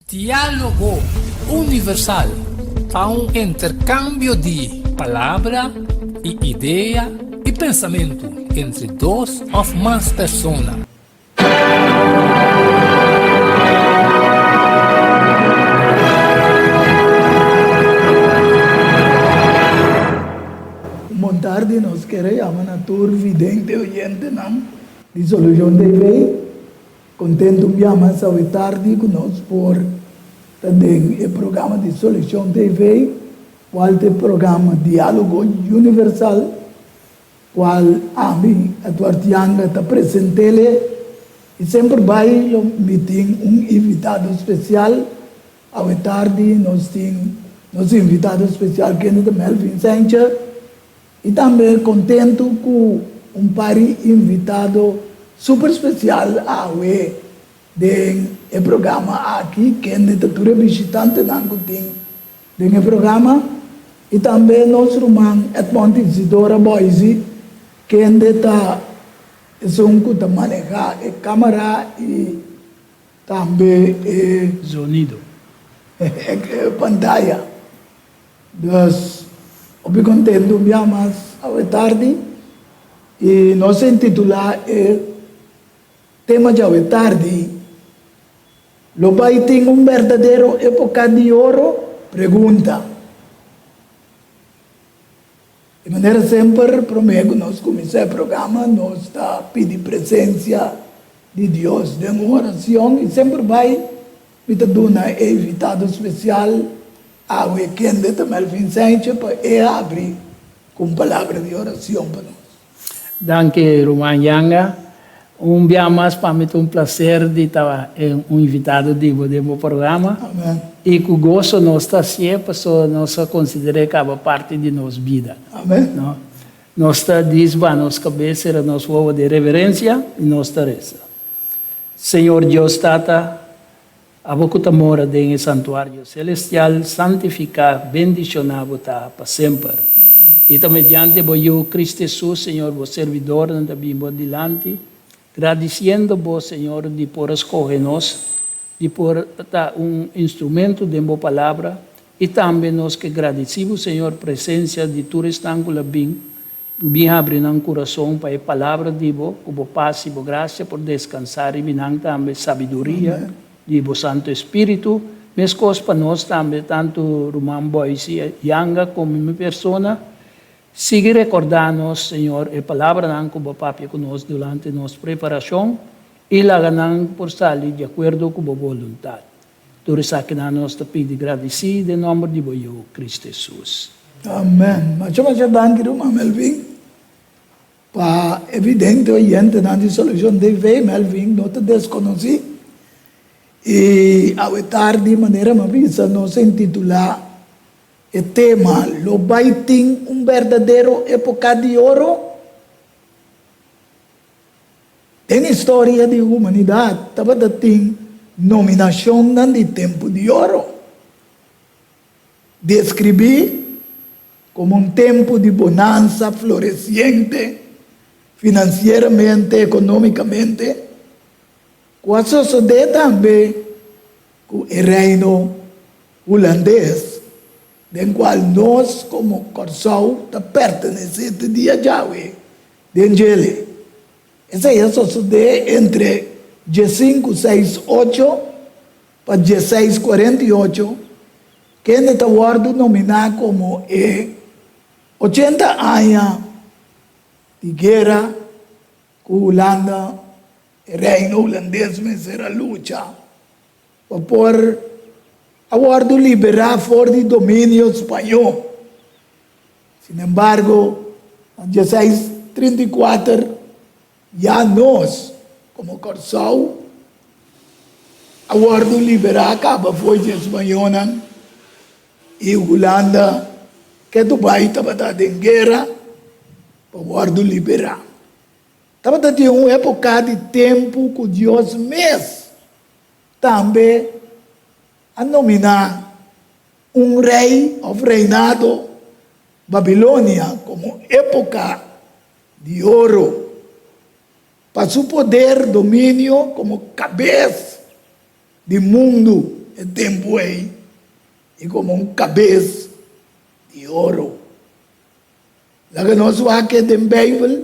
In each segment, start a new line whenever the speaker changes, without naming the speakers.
Diálogo Universal ta un interkambio di palabra i idea i pensamentu entre dos òf mas persona.
Un bon tardi, nos kere yama na tur vidente oyentenan di Solucion TV. Kontentu un bia mas awe tardi ku nos por ta den e programa di Solucion TV, kual ta e programa Diálogo Universal, kual ami, Edward Yanga, ta present'ele i semper bai lo mi tin un invitado spesial. Awe tardi nos tin nos invitado spesial kende ta Melvin Sencher i tambe kontentu ku un par di invitado super spesial awe den e programa aki kende ta tur e bishitantenan ku tin den e programa i tambe nos ruman Edmond Isidora Boysie kende ta esun ku ta maneha e kamara i Tambe e
zonido.
E pantaya. Dus, hopi contento un bia mas awe tardi y nos a intitula e tema djawe tardi, Lo bay tin un berdadero epoca di oro? Pregunta. Di manera semper, promé ku nos kuminsá e programa, nos ta pidi presensia di Dios den un orashon i semper bai mi ta duna e invitado spesial awe kende ta Melvin Saintje pa e habri ku un palabra di orashon pa nos.
Danki ruman Yanga. Un bia mas pa mi ta un placer di ta un invitado di bo den bo programa.
Amen.
Y cu goso nos ta hacié pasobra nos a consider'é caba parti di nos bida.
Amen.
No? Nos ta disba nos cabes sera nos wowo den reverencia y nos ta reza. Señor Dios Tata, Abo ku ta mora den e santuario selestial, santifiká, bendishoná bo ta pa semper. I ta mediante bo Yu, Cristo Hesus, Señor, bo servidornan ta bin bo dilanti, gradisiendo bo, Señor, di por a skohe nos, di por ta un instrumento den bo Palabra, i tambe nos ke gradisí bo, Señor, presensia di tur esnan ku la bin Bin habri nan kurason pa e palabra di bo, ku bo pas i bo grasia por deskansá riba nan tambe sabiduria di bo Santu Espíritu, meskos pa nos tambe, tantu ruman Boyce Yanga komo mi persona. Sigui rekordá nos, Señor, e palabranan ku bo papia ku nos durante nos preparashon i laga nan por sali di akuerdo ku bo boluntat. Tur esakinan nos ta pidi gradisí den nòmber di bo Yu, Cristo Hesus.
Amen. Masha masha danki ruman Melvin pa evidente oyentenan di Solucion TV. Melvin no ta deskonosí i awe tardi manera mi a bisa nos a intitulá e tema Lo bai tin un berdadero epoka di oro? Den historia di humanidat tabata tin nominashonnan di Tempu di Oro, deskribí komo un tempu di bonansa floresiente finansieramente, ekonómikamente, ku a sosodé tambe ku e Reino Hulandes, den kual nos komo Kòrsou ta pertenesé te dia djawe. Den djele. Esei a sosodé entre diesinku seis ocho pa dieseis kuarenta i ocho, kende ta wòrdu nominá komo e ochenta aña di guera ku Hulanda, e Reino Hulandes mester a lucha pa por a wòrdu liberá for di dominio spañó. Sinembargo, na dieseis 34 ya nos, komo Kòrsou, a wòrdu liberá kaba for di e spañónan i Hulanda ke Dubai tabata den guera pa wòrdu liberá. Tabata tin un époka di tempu ku Dios mes tambe a nominá Un rei òf reinado Babilonia komo époka di oro pa su poder dominio komo kabes di mundu. e tempu ei i komo un kabes di oro. Laga nos wak e den Beibel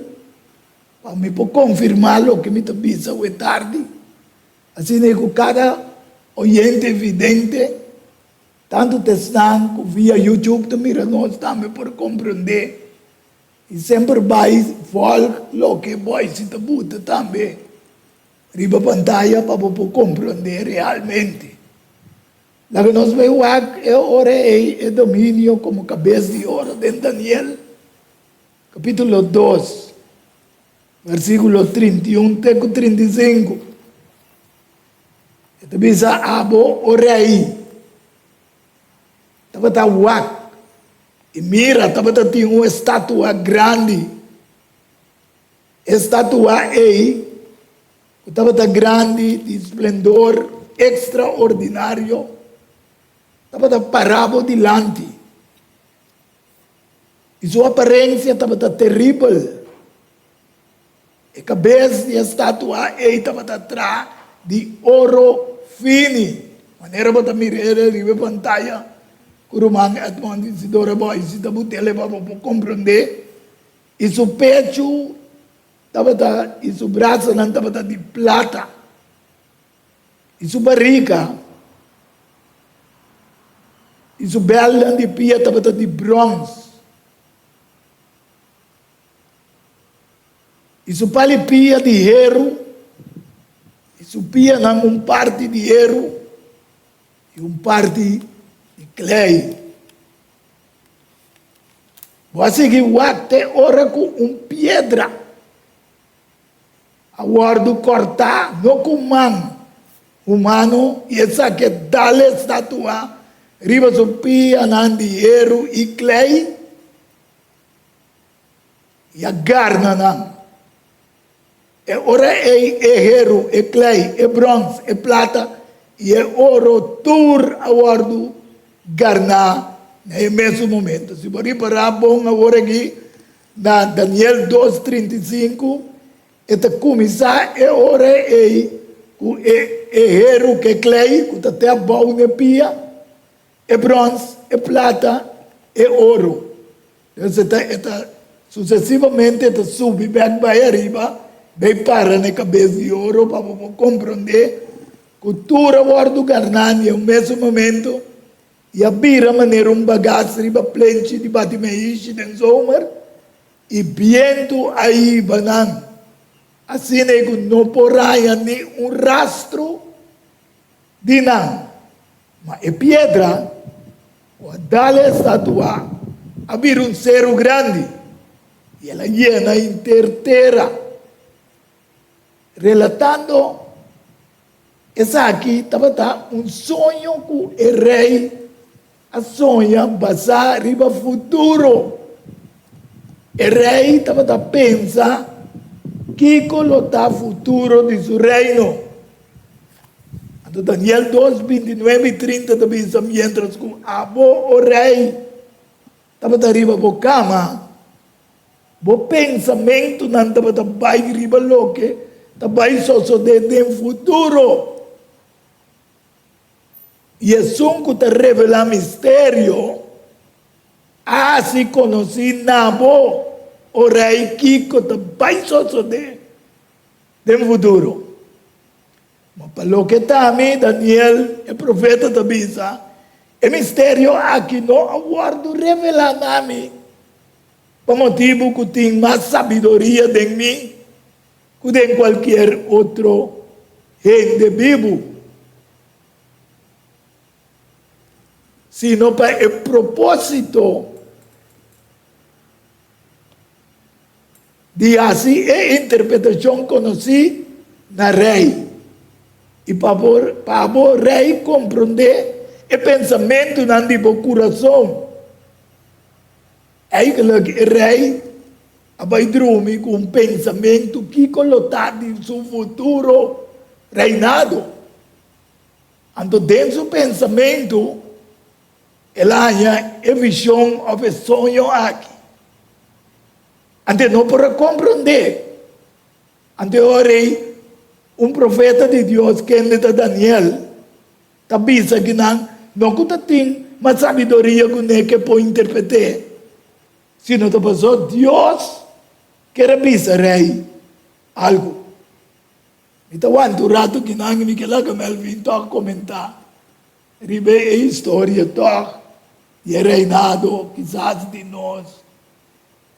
pa mi por konfirmá loke mi ta bisa awe tardi. Asina ei ku kada oyente i vidente, tantu ta esnan ku via YouTube ta mira nos tambe por komprondé i semper bai vòlg loke Boyce ta buta tambe riba pantaya pa bo por komprondé realmente. Laga nos bai wak e ora ei e dominio komo kabes di oro den Daniel kapítulo dos, versíkulo 31 te ku 35. E ta bisa, Abo, o rei, tabata wak, i mira, tabata tin un estatua grandi. E statua ei, ku tabata grandi, di splendor ekstraordinario, tabata pará bo dilanti, i su aparensia tabata teribel. E kabes di e statua ei tabata traha di oro fini, manera bo ta mir'é riba e pantaya ku ruman Edmond Isidore Boyce ta but'el pa bo por komprondé. I su pechu tabata i su brasanan tabata di plata, i su barika i su bèlnan di pia tabata di bròns, i su pal'i pia di heru, i su pianan un parti di heru i un parti di klei. Bo a sigui wak te ora ku un piedra a wòrdu kòrtá, no ku man humano, i esaki a dal e statua riba su pianan di heru i klei i a garna nan. E ora ei e heru, e klei, e bròns, e plata i e oro tur a wòrdu garná na e mesun momento. Si bo ripará bon awor aki na Daniel dos 35, e ta kuminsá e ora ei ku e e heru ku e klei ku ta te abou na e pia, e bròns, e plata, e oro. Entonces e ta, e ta susesivamente e ta subi bek bai ariba, bai para na e kabes di oro pa bo por komprondé ku tur a wòrdu garná na e mesun momento i a bira manera un bagas riba plenchi di bati meishi den zomer i bientu a hiba nan asina ku no por haña ni un rastro di nan. Ma e piedra ku a dal e estatua a bira un seru grandi, i el a yena henter tera. Relatando esaki tabata un soño ku e rei a soña basá riba futuro. E rei tabata pensa kiko lo ta futuro di su reino. Anto Daniel dos, 29 i 30 ta bisa, Miéntras ku abo, o rei, tabata riba bo kama, bo pensamentunan tabata bai riba loke ta bai sosodé den futuro. I esun ku ta revelá misterio a hasi konosí na bo, o rei, kiko ta bai sosodé den futuro. Ma pa loke ta ami, Daniel, e profeta ta bisa, e misterio aki no a wòrdu revelá na mi pa motibu ku tin mas sabiduria den mi ku den kualkier otro hende bibu, sino pa e propósito Di hasi e interpretashon konosí na rei, i pa bo pa bo rei komprondé e pensamentunan di bo kurason. Eigenlijk e rei a bai drumi ku un pensamentu kiko lo ta di su futuro reinado. Anto den su pensamentu el a haña e vishon òf e soño aki. Anto e no por a komprondé. Anto e ora ei, un profeta di Dios, kende ta Daniel, ta bisa kinan no ku ta tin mas sabiduria ku ne ke por interpret'é, sino ta pasobra Dios ker a bisa rei algu. Mi ta wanta un ratu kinan i mi ke laga Melvin tòg komentá riba e historia tòg di e reinado kisas di nos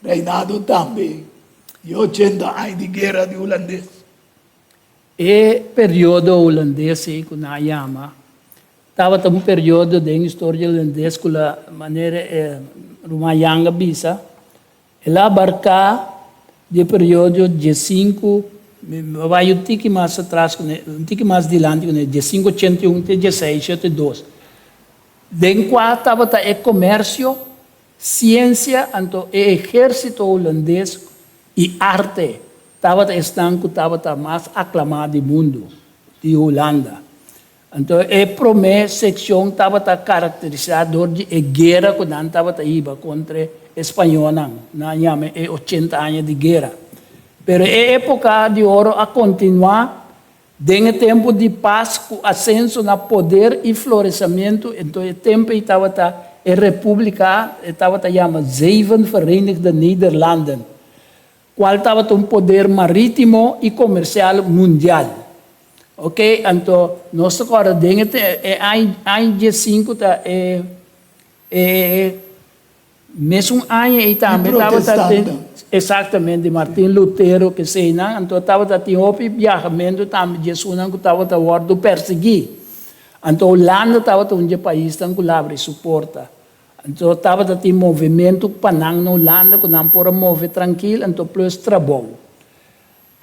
reinado tambe di ochenta aña di guera di hulandes.
E periodo hulandes ei ku nan a yama tabata un periodo den historia hulandes ku la manera e ruman Jan a bisa el a abarká di e periodo diesinku, mi a bai un tiki mas atras ku un tiki mas dilanti ku diesinku ochenta i un te dieseis shete dos den kua tabata e komersio, siensia anto e ehérsito hulandes i arte tabata esnan ku tabata mas aklamá di mundu, di Hulanda. Anto e promé sekshon tabata karakterisá dor di e guera ku nan tabata hiba kontra e spañónan, nan yama e ochenta aña di guera. Pero e époka di oro a kontinuá den e tempu di pas ku asenso na poder i floresamentu, anto e tempu ei tabata e repúblika, e tabata yama Zeven Verenigde Nederlanden. Cual tabata un poder maritimo y comercial mundial. Ok, anto nos ta corda den e e aña diescinco ta e e mesun aña ey tambe tabata tin exactamente di Martin Lutero keseynan, anto tabata tin hopi biahamento tambe di esunnan cu tabata wordo persegui. Anto Hulanda tabata un di e paisnan cu labri su porta. Anto tabata tin movementu pa nan na Hulanda ku nan por a move trankil anto plus trabou.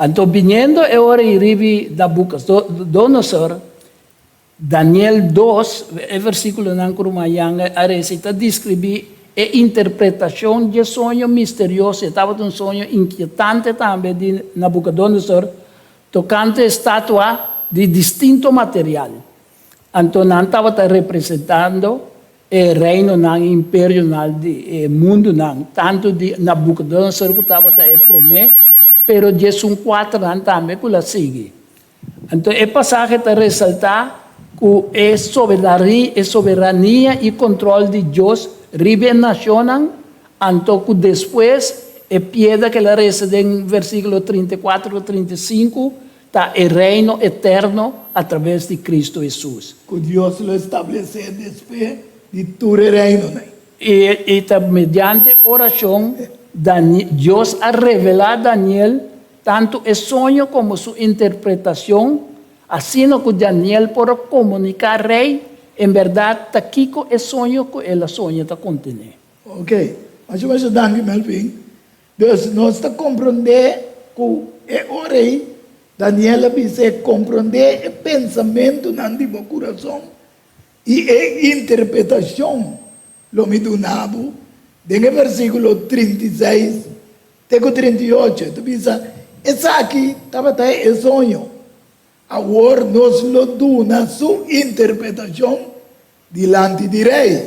Anto biniendo e ora ei ribi Nabucodonosor, Daniel dos, e versikulonan ku ruman Jan a resa i ta deskribí e interpretashon dje soño misterioso, e tabata un soño inkietante tambe di Nabucodonosor tokante e statua di distinto material. Anto nan tabata representando e reinonan, e imperionan di e mundunan, tantu di Nabucodonosor ku tabata e promé, pero diesun kuaternan tambe ku la sigui. Anto e pasahe ta resaltá ku e e soberania i kontrol di Dios riba e nashonnan, anto ku despues e piedra ku el a resa den versíkulo 34 ku 35 Ta e reino eterno a traves di Cristo Hesus.
Cu Dios lo establece despues di tur e reinonan.
I ta mediante oracion Dios a revela Daniel tantu e soño como su interpretacion, asina cu Daniel por a comunica rey en berdad ta kico e soño cu el a soña ta contene.
Ok, masha masha danki Melvin. Dus nos ta komprondé ku e ora ei Daniel a bis'é, Komprondé e pensamentunan di bo kurason i e interpretashon lo mi duna bo. Den e versíkulo 36 te ku 38 e ta bisa, Esaki tabata e soño. Awor nos lo duna su interpretashon dilanti di rei.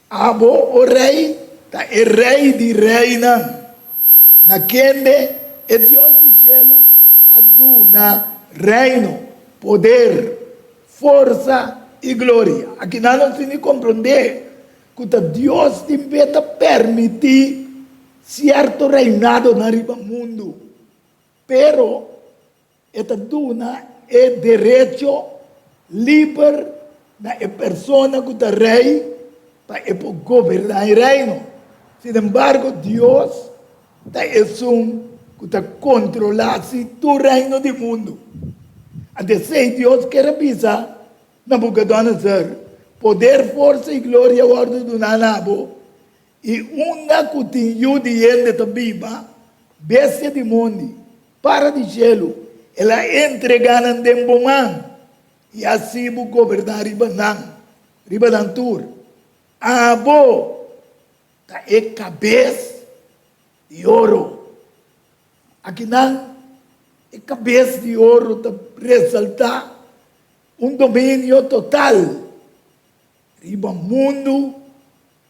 Abo, o rei, ta e rei di reinan, na kende e Dios di shelu a duna reino, poder, forsa i gloria. Akinan nos tin di komprondé ku ta Dios tin be ta permití sierto reinadonan riba mundu, pero E ta duna e derecho liber na e persona ku ta rei pa e por goberná e reino. Sinembargo, Dios ta esun ku ta kontrolá si tur reino di mundu. Anto esei Dios ker a bisa Nabukodonosor, Poder, forsa i gloria wòrdu duná na bo, i unda ku tin yu di hende ta biba, bestia di mondi, Para di shelu, el a entregá nan den bo man, i a hasi bo goberná riba nan, riba nan tur. Abo ta e kabes di oro. Akinan e kabes di oro ta resaltá un dominio total riba mundu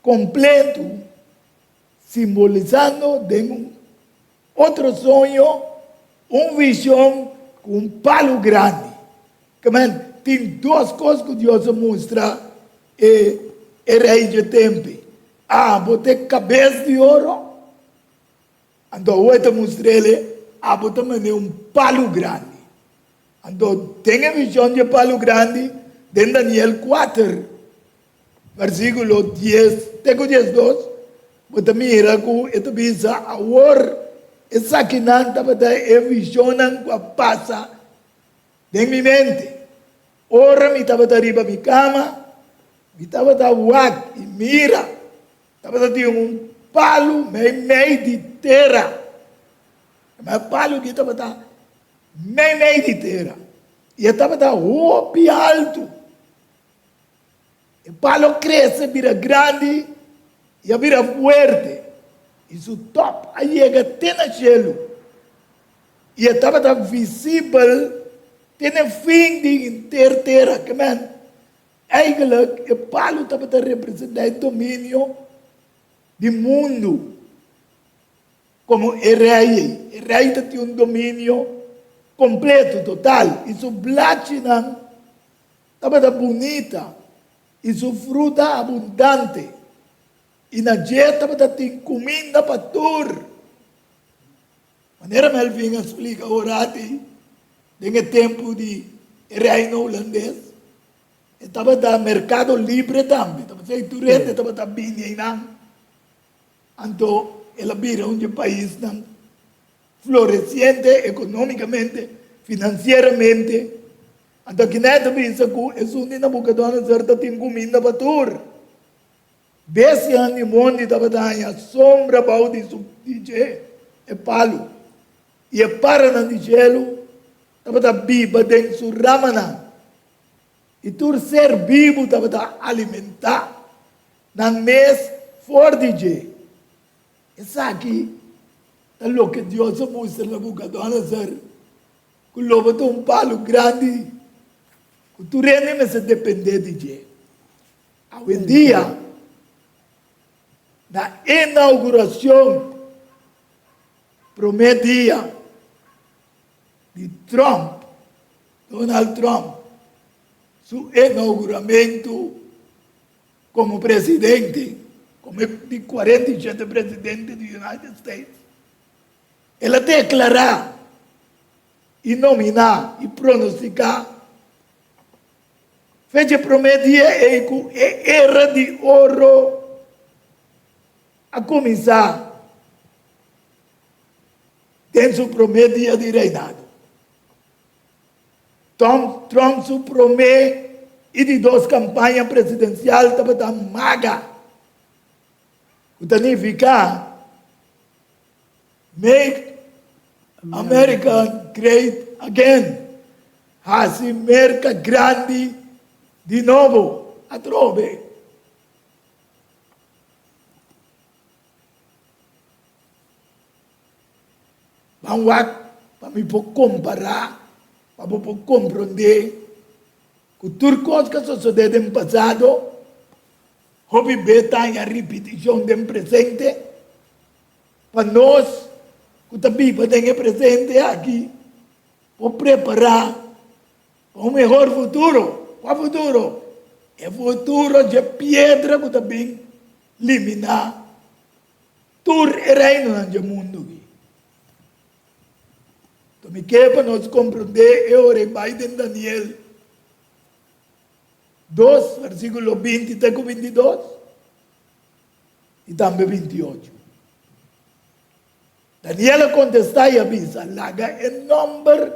kompletu, simbolisando den un Otro soño, un vision cu un palu grandi. Ke men? tin dos kos ku Dios a mustra e e rei dje tempe. Abo ta e kabes di oro, anto awor e ta mustr'el, abo ta manera un palu grandi. Anto den e vishon dje palu grandi den Daniel kuater, Versíkulo dies te ku diesdos, bo ta mira ku e ta bisa, Awor esakinan tabata e vishonnan ku a pasa den mi mente. Ora mi tabata riba mi kama, mi tabata wak i mira, tabata tin un palu meimei di tera. E palu aki tabata meimei di tera i e tabata hopi altu. E palo a krese bira grandi i a bira fuerte, i su tòp a yega te na shelu, i e tabata visibel te na e fin di henter tera. Ke men, eigentlik e palo tabata representá e dominio di mundu komo e rei ei. E rei ta tin un dominio kompleto, total, i su blachinan Tabata bunita i su fruta abundante, i na dje tabata tin kuminda pa tur. Manera Melvin a splika orati, den e tempu di e Reino Hulandes, e tabata merkado libre tambe, tabata tur hende tabata bini einan. Anto el a bira un dje paisnan floresiente ekonómikamente, finansieramente. Anto kiné ta bisa ku esun di Nabukodonosor ta tin kuminda pa tur? Bestianan di mondi tabata haña sombra bou di su di dje, e palu, i e paranan di shelu tabata biba den su ramanan, i tur ser bibu tabata alimentá nan mes for di dje. Esaki ta loke Dios a mustra Nabukodonosor. Ku lo bo ta un palu grandi ku tur hende mester dependé di dje. Awendia, na inauguracion promé dia di Trump, Donald Trump, su inauguramento komo presidente, komo e di 47 presidente di United States, El a deklará i nominá i pronostiká fecha e promé dia ei ku e era di oro a kuminsá den su promé dia di reinado. Tom Trump su promé i di dos kampaña presidensial tabata MAGA, ku ta nifiká Make America Great Again, Hasi Merka Grandi di nobo, atrobe. Ban wak pa mi por kompará, pa bo por komprondé ku tur kos ku a sosodé den pasado, hopi bes ta haña ripitishon den presente. Pa nos ku ta biba den e presente aki por prepará pa un mehor futuro. Kua futuro? E futuro dje piedra ku ta bin liminá tur e reinonan dje mundu aki. Anto mi ke pa nos komprondé e ora ei bai den Daniel dos, versíkulo 20 te ku 22. I tambe 28. Daniel a kontestá i a bisa, Laga e nòmber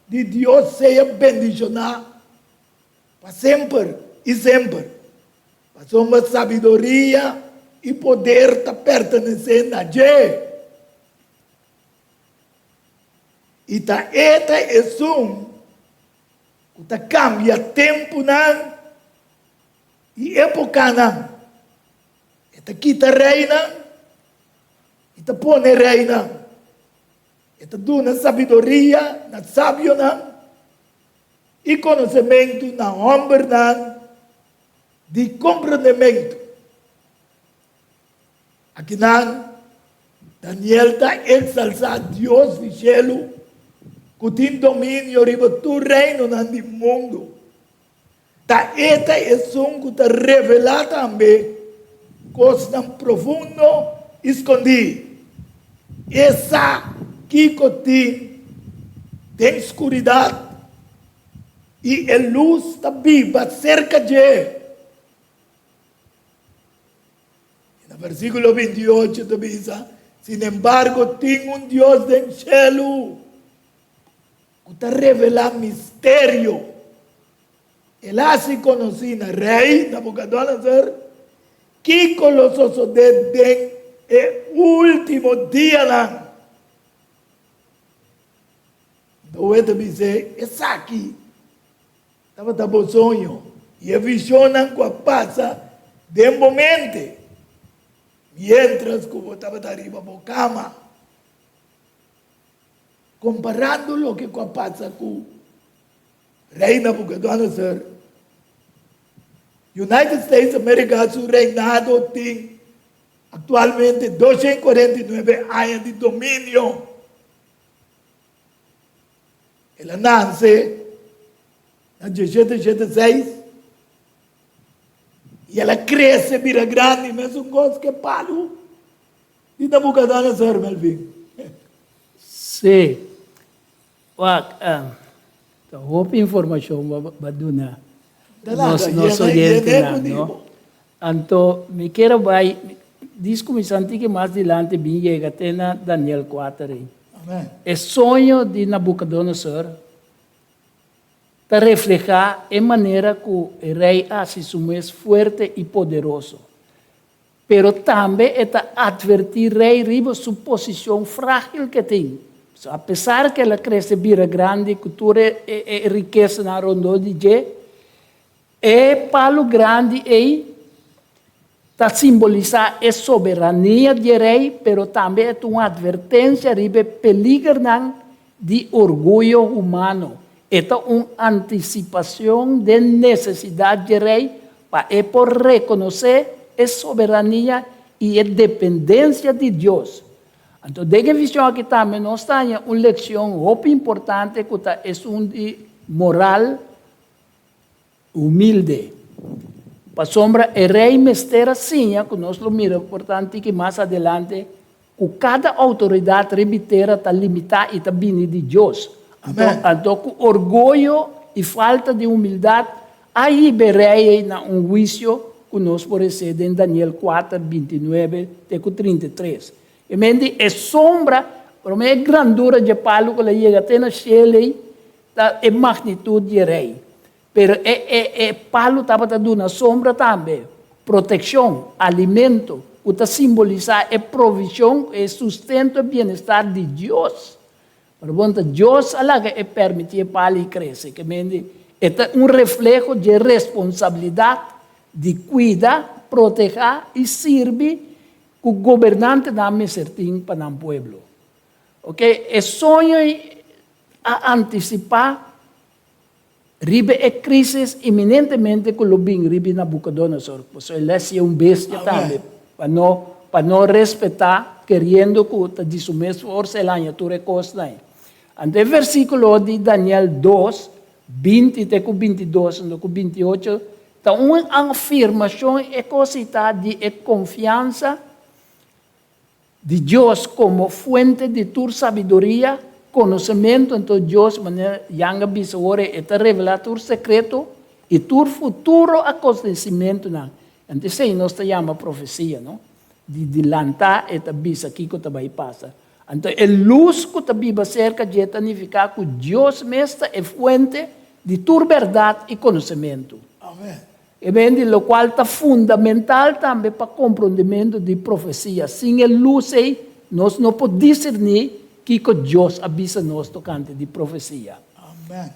di Dios sea bendishoná pa semper i semper, pasobra sabiduria i poder ta pertenesé na dje. I ta e ta esun ku ta kambia tempunan I epokanan, e ta kita reinan i ta pone reinan. E ta duna sabiduria na sabionan i konosementu na hòmbernan di komprondementu. Akinan, Daniel ta eksalsá Dios di shelu ku tin dominio riba tur reinonan di mundu. Ta E ta esun ku ta revelá tambe kosnan profundo i skondí. E sa kiko tin den skuridat, i e lus ta biba serka dje. I na versíkulo 28 ta bisa, Sinembargo, tin un Dios den shelu ku ta revelá misterio. El a hasi konosí na Rei Nabukodonosor kiko lo sosodé den e último dianan. Anto ta bis'é, Esaki tabata bo soño i e vishonnan ku a pasa den bo mente miéntras ku bo tabata riba bo kama. Komparando loke ku a pasa ku Rei Nabucodonosor, United States America su reinado tin aktualmente 249 aña di dominio. El a nanse na diesshete shete seis i el a krese bira grandi mesun kos ke palu di Nabucodonosor, Melvin.
Sí. Wak, ta hopi informashon bo a duna nos oyentenan, no? Anto mi kier a bai dis kuminsá un tiki mas dilanti bin yega te na Daniel kuater ei. E soño di Nabukodonosor ta reflehá e manera ku e rei a hasi su mes fuerte i poderoso. Pero tambe e ta atvertí rei riba su posishon frágil ku e tin. So, apesar ku el a krese bira grandi ku tur e e rikesanan rondó di dje, e palu grandi ei ta simbolisá e soberania di e rei, pero tambe e ta un atvertensia riba e peligernan di orguyo humano. E ta un antisipashon den nesesidat dje rei pa e por rekonosé e soberania i e dependensia di Dios. Anto den e vishon aki tambe nos ta haña un lekshon hopi importante ku ta esun di moral humilde. Pasobra e rei mester a siña, ku nos lo mira por tan tiki mas adelante, ku kada outoridat riba tera ta limitá i ta bini di Dios. Anto, anto ku orguyo i falta di humildat a hiba e rei ei na un huisio ku nos por hesé den Daniel kuater, 29 te ku 33. E men di e sombra, promé e grandura dje palu ku el a yega te na shel ei, ta e magnitut di e rei. Pero e e e palu tabata duna sombra tambe, protekshon, alimento, ku ta simbolisá e provishon, e sustento, e bienestar di Dios. Pero bon ta Dios a laga e permití e palu i krese. Ke mende e ta un refleho dje responsabilidat di kuida, protehá i sirbi ku gobernantenan mester tin pa nan pueblo. Oke, e soño ei a antisipá Riba e crisis iminentemente cu lo bin riba Nabucodonosor, pasobra el a hacié un bestia tambe, pa no pa no respetá, keriendo cu ta di su mes forsa el haña tur e cosnan ei. Anto e versiculo di Daniel dos, 20 te cu 22 anto cu 28 ta un afirmacion e cos ei ta di e confiansa Di Dios komo fuente di tur sabiduria, konosementu, anto Dios, manera Jan a bisa ora, e ta revelá tur sekreto i tur futuro akontesimentunan. Anto esei nos ta yama profesia, no? Di dilantá e ta bisa kiko ta bai pasa. Anto e lus ku ta biba serka dje ta nifiká ku Dios mes ta e fuente di tur bèrdat i konosementu.
Amen.
E ben di lokual ta fundamental tambe pa komprondementu di profesia. Sin e lus ei, nos no por diserní kiko Dios a bisa nos tokante di profesia.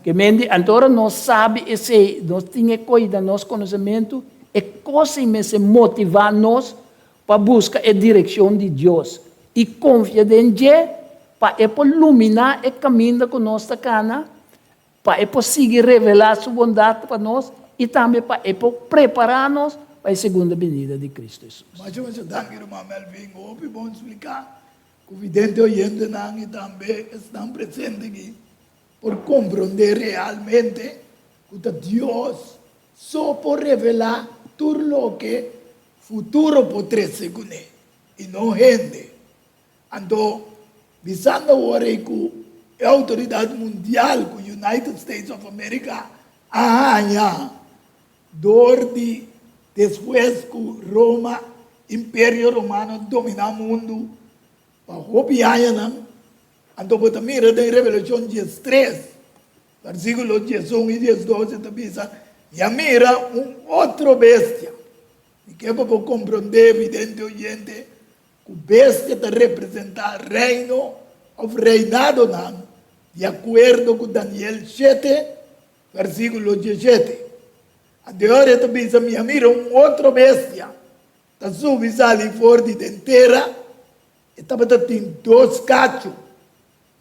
Ke men di, anto ora nos sabi esei, nos tin e koi den nos konosementu, e kos ei mester motivá nos pa buska e direkshon di Dios i konfia den dje pa e por luminá e kaminda ku nos ta kana Pa e por sigui revelá su bondat pa nos i tambe pa e por prepará nos pa e segunda binida di Cristo Hesus.
Masha masha danki ruman Melvin, hopi bon spliká ku vidente oyentenan i tambe esnan presente aki por komprondé realmente ku ta Dios. so por revelá tur loke futuro por trese kuné, i no hende. Anto, bisando awor ei ku e outoridat mundial ku United States of America a haña dor di despues ku Roma, Imperio Romano dominá mundu pa hopi añanan, anto bo ta mira den Revelashon diestres, versíkulo 11 i 12 e ta bisa, Mi a mira un otro bestia. Mi ke pa bo komprondé, vidente oyente, Ku bestia ta representá reino òf reinadonan, di akuerdo ku Daniel shete, versíkulo 17. Anto e ora e ta bisa, Mi a mira un otro bestia ta subi sali for di den tera, e tabata tin dos kachu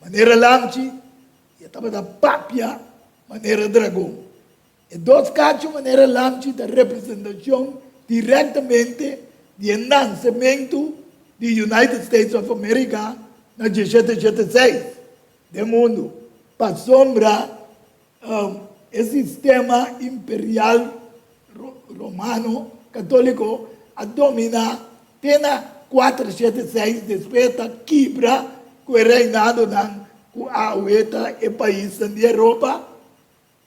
manera lamchi i e tabata papia manera dragon. E dos kachu manera lamchi ta representashon direktamente di e nansementu di United States of America na diesshete shete seis den mundu, pasobra e sistema imperial romano katoliko a dominá te na kuater shete seis, despues ta kibra ku e reinadonan ku awe ta e paisnan di Europa.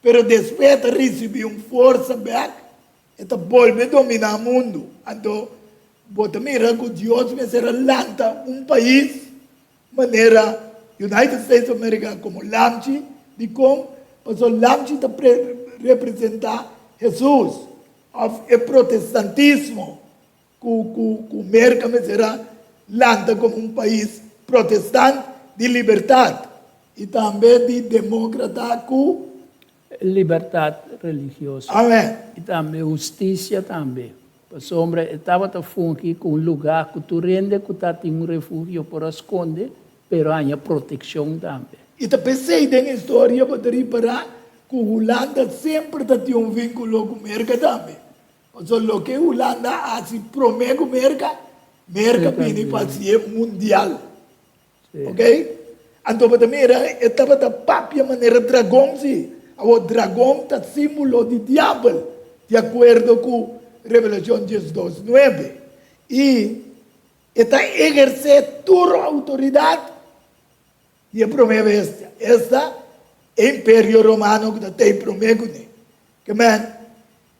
Pero despues e ta ricibi un forsa bek, e ta bolbe domina mundu. Anto bo ta mira cu Dios mester a lanta un pais manera United States of America como lamchi. Dicon? Pasobra lamchi ta representa Jesus of e protestantismo cu cu Merca mester a lanta como un pais protestant di libertad y tambe di democrata cu.
Libertad religioso.
Amen.
Y tambe husticia tambe. Pasobra e tabata fungi cu un lugar cu tur hende cu ta tin un refugio por a sconde, pero haña proteccion tambe.
Y ta pesey den historia bo ta ripara cu Hulanda semper ta tin un vinculo cu Merca tambe. Pasobra loke Hulanda a hasi promé ku Merka, Merka bini pa hasié mundial. Ok? Anto bo ta mira e tabata papia manera dragon si. Awor dragon ta símbolo di diabel, di akuerdo ku Revelashon 12, nuebe. I e ta ehersé tur outoridat di e promé bestia, esta e Imperio Romano ku ta tei promé kuné. Ke men,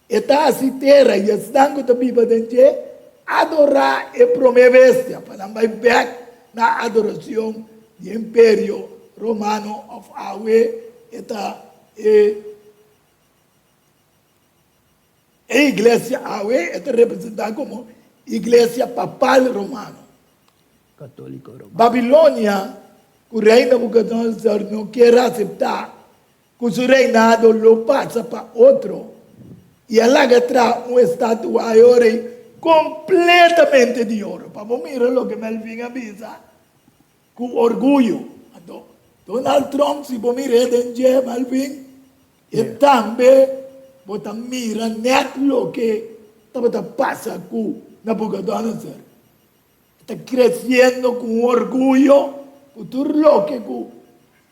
E ta hasi tera i esnan ku ta biba den dje adorá e promé bestia, pa nan bai bèk na adorashon di e Imperio Romano òf awe e ta e e iglesia awe e ta representá komo Iglesia Papal Romano.
Katóliko Romano.
Babilonia ku Rei Nabukodonosor no kier aseptá Ku su reinado lo pasa pa otro, i a laga traha un estatua e ora ei kompletamente di oro. Pa bo mira loke Melvin a bisa ku orguyo. Anto, Donald Trump, si bo mir'é den dje, Melvin, e tambe bo ta mira nèt loke tabata pasa ku Nabucodonosor. E ta kresiendo ku un orguyo ku tur loke ku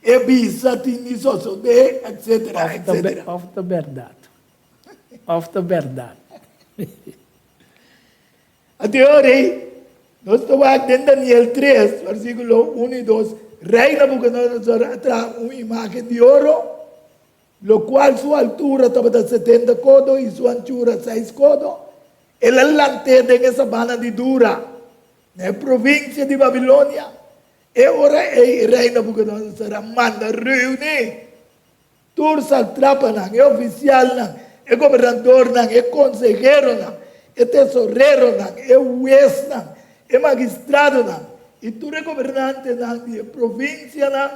e bisa tin di sosodé, etsetera, etsetera.
Òf ta bèrdat. Òf ta bèrdat.
Anto e ora ei, nos ta wak den Daniel tres, versíkulo unu i dos, Rei Nabukodonosor a traha un imágen di oro, lokual su altura tabata 70 kodo i su anchura seis kodo. El a lant'é den e sabana di Dura, na e provinsia di Babilonia. E ora ei e rei Nabukodonosor a manda reuní tur satrapanan, e ofisialnan, e gobernadornan, e konseheronan, e tesoreronan, e huesnan, e magistradonan i tur e gobernantenan di e provinsianan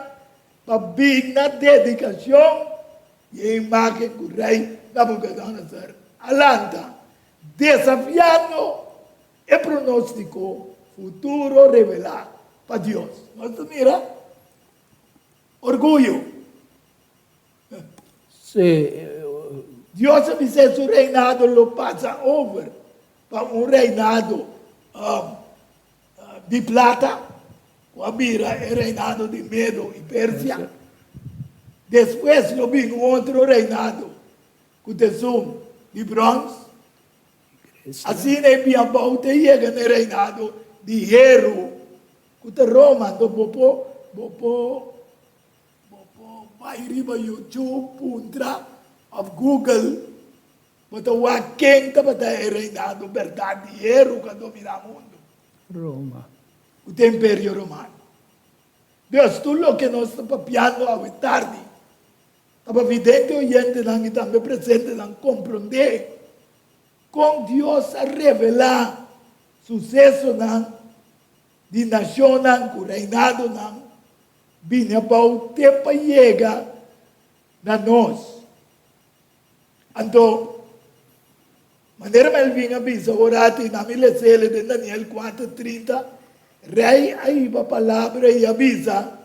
pa bin na dedikashon di e imágen ku rei Nabukodonosor a lanta, desafiando e pronóstiko futuro revelá pa Dios. Nos ta mira orguyo.
Sí.
Dios a bis'é su reinado lo pasa over pa un reinado di plata, ku a bira e reinado di Medo i Persia. Despues lo bin un otro reinado ku ta esun. di bròns. Asina e bia bou te yega na e reinado di heru, ku ta Roma. Anto bo por bo por bo por bai riba YouTube puntra òf Google, bo ta wak ken tabata e reinado bèrdat di heru ku a dominá mundu.
Roma.
Ku ta e Imperio Romano. Dios, tur loke nos ta papiando awe tardi ta pa vidente oyentenan i tambe presentenan komprondé kon Dios a revelá susesonan di nashonnan ku reinadonan bini abou te pa yega na nos. Anto, manera Melvin a bisa ora ati na mi lesele den Daniel kuater 30, Rei a hiba palabra i a bisa,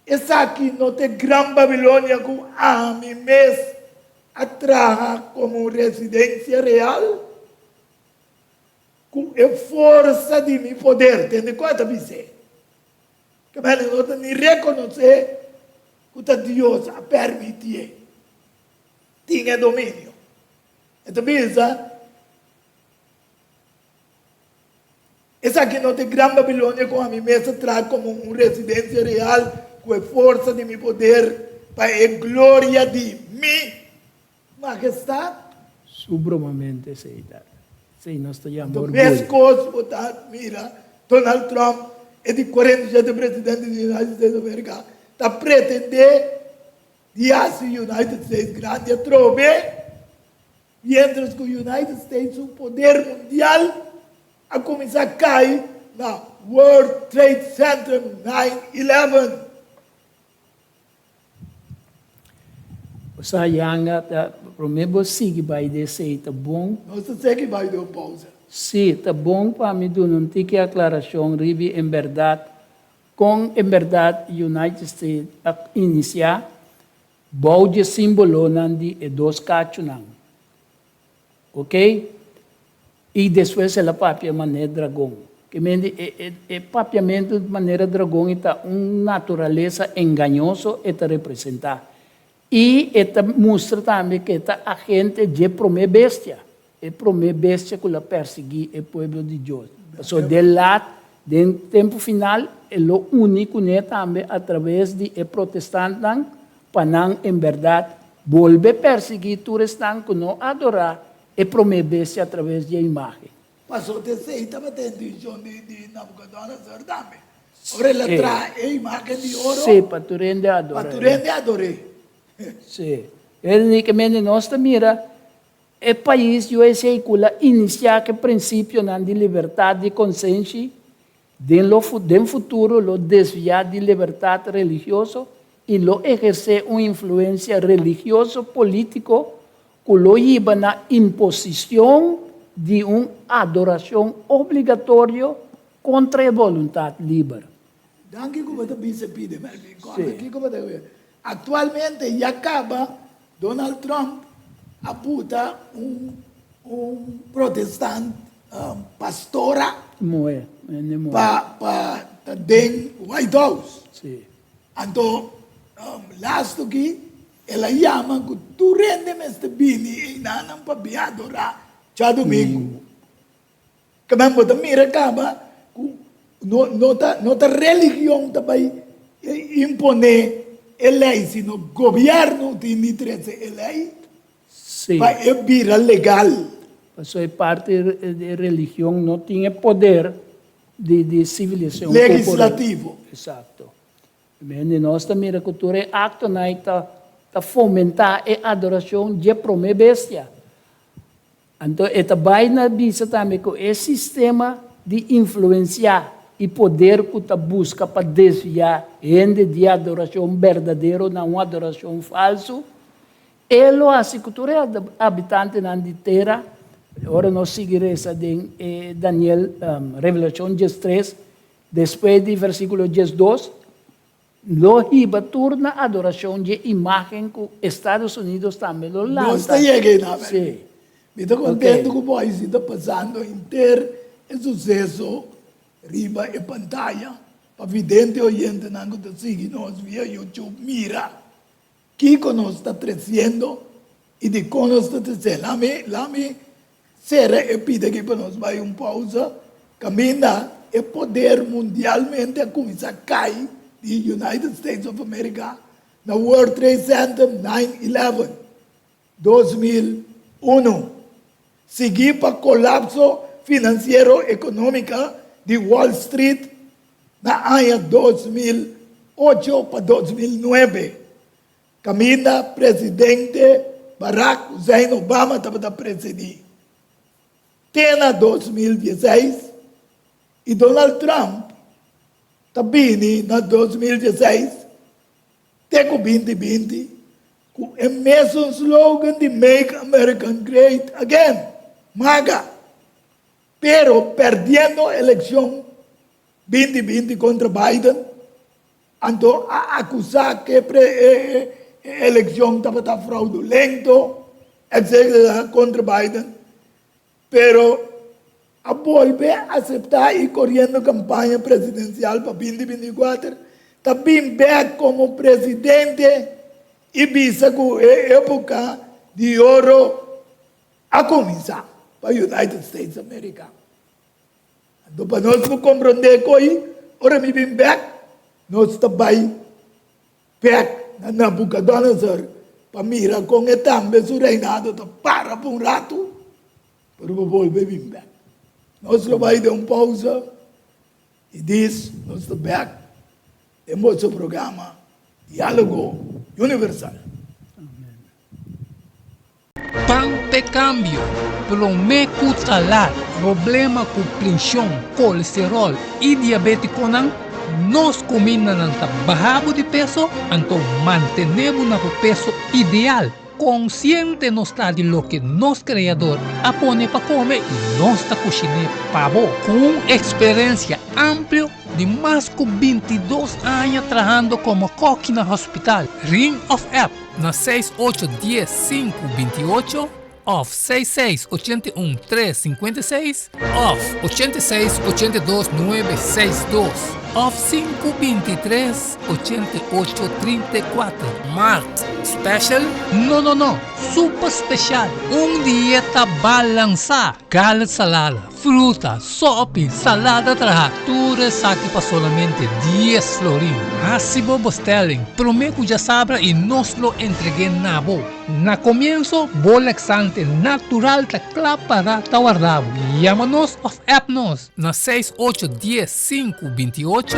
Esaki no ta e gran Babilonia ku ami mes a traha komo un residensia real? Ku e forsa di mi poder, tende ku a ta bis'é. Kebel no ta ni rekonosé ku ta Dios a permitié tin e dominio. E ta bisa, Esaki no ta e gran Babilonia ku ami mes a traha komo un residensia real ku e forsa di mi poder pa e gloria di mi Mahestad?
Su bromamento esei ta. Esei nos ta yama
Anto
orguyo.
meskos bo ta mira Donald Trump, e di 47 presidente di United States of America, ta pretende di hasi United States grandi atrobe, mientras ku United States su poder mundial a kuminsá kai na World Trade Center 9/11.
Bo sa yanga ta prome bo sigui bai di esei ta bon.
Nos ta sigui bai di un pausa.
Sí, ta bon pa mi duna un tiki aklarashon riba en bèrdat kon en bèrdat United States a inisiá bou dje símbolonan di e dos kachunan. Ok? I despues el a papia manera dragon. Ke mende e e e papiamentu manera dragon e ta un naturalesa engañoso e ta representá. I e ta mustra tambe ke e ta agente dje promé bestia, e promé bestia ku lo a persiguí e pueblo di Dios. Pasobra den lat, den tempu final, e lo uni kuné tambe atraves di e protestantnan pa nan en bèrdat bolbe persiguí tur esnan ku no adorá e promé bestia atraves di e imágen.
Pasobra esei tabata e intenshon di Nabucodonosor tambe, ora el a traha e imágen di oro.
Sí, pa tur hende ador'é.
Pa tur hende ador'é.
Sí. Únikamente nos ta mira e pais USA ku la inisiá ku e prinsipionan di libertat di konsenshi Den lo den futuro lo desviá di libertat religioso i lo ehersé un influensia religioso polítiko ku lo hiba na imposishon di un adorashon obligatorio kontra e boluntat liber.
Danki ku bo ta bisa pide Melvin Corner kiko bo ta wea. Aktualmente ya kaba Donald Trump a buta un un protestant pastora
Muhé, hende muhé.
pa pa ta den White House.
Sí.
Anto lastu ki el a yama ku tur hende mester bini einanan pa bin adorá djadumingu. Kamen bo ta mira kaba ku no no ta no ta religion ta bai imponé e lei sino gobièrnu tin di trese e lei pa e bira legal.
Pasobra e parti di religion no tin e poder di di sivilisashon.
Legislativo.
Esakto. Mende nos ta mira ku tur e aktonan ei ta ta fomentá e adorashon dje promé bestia. Anto e ta bai na bisa tambe ku e sistema di influensiá i poder ku ta buska pa desviá hende di adorashon berdadero na un adorashon falsu, e lo hasi ku tur e habitantenan di tera, ora nos sigui resa den e Daniel, Revelashon 13, despues di versíkulo 12, Lo hiba tur na adorashon dje imágen ku Estados Unidos tambe lo lanta.
Nos ta yega einan, Bernie.
Sí.
Mi ta kontentu ku bo aisi ta pasando henter e suseso riba e pantaya pa vidente oyentenan ku ta sigui nos via YouTube mira kiko nos ta tresiendo. I dikon nos ta trese? Lami, lami sera e pida aki pa nos bai un pausa. Kaminda e poder mundialmente a kuminsá kai di United States of America na World Trade Center 9/11, 2001, siguí pa kolapso finansiero ekonómika di Wall Street na aña 2008 pa 2009. Kaminda presidente Barack Hussein Obama tabata presidí te na 2016 i Donald Trump ta bini na 2016 te ku 2020 ku e mesun slogan di Make America Great Again, MAGA, pero perdiendo elekshon 2020 kontra Biden. Anto a akusá ku e elekshon tabata fraudulento, etcetera kontra Biden, pero a bolbe aseptá i koriendo kampaña presidensial pa 2024, ta bin bèk komo presidente i bisa ku e époka di oro a kuminsá pa United States America. Anto pa nos por komprondé koi, ora mi bin bèk, nos ta bai bèk na Nabukodonosor pa mira kon e tambe su reinado ta para pa un ratu, pero bo bolbe bin bèk. Nos lo bai den un pousa i dis nos ta bèk den boso programa Diálogo Universal.
Pan p'e kambio, promé ku ta lat problema ku prenshon, kolesteròl i diabétikonan, nos kumindanan ta baha bo di peso, anto mantené bo na bo peso ideal. Konsiente nos ta di loke nos Kreador a pone pa kome i nos ta kushiné pa bo. Ku un eksperensia amplio di mas ku 22 aña trahando komo kòki na hospital, Ring òf app na seis ocho dies sinku 28 òf seis seis 81 tres 56 òf 86 82 nuebe seis dos òf sinku 23 88 34. Mart special? No no no, super special! Un dieta balansá, garlic salada, Fruta, sopi, salada traha, tur esaki pa solamente dies florin. Hasi bo bestelling prome ku djasabra i nos lo entreg'é na bo. Na komienso, bo laxante natural ta kla para ta warda bo. Yama nos òf app nos na seis ocho dies sinku 28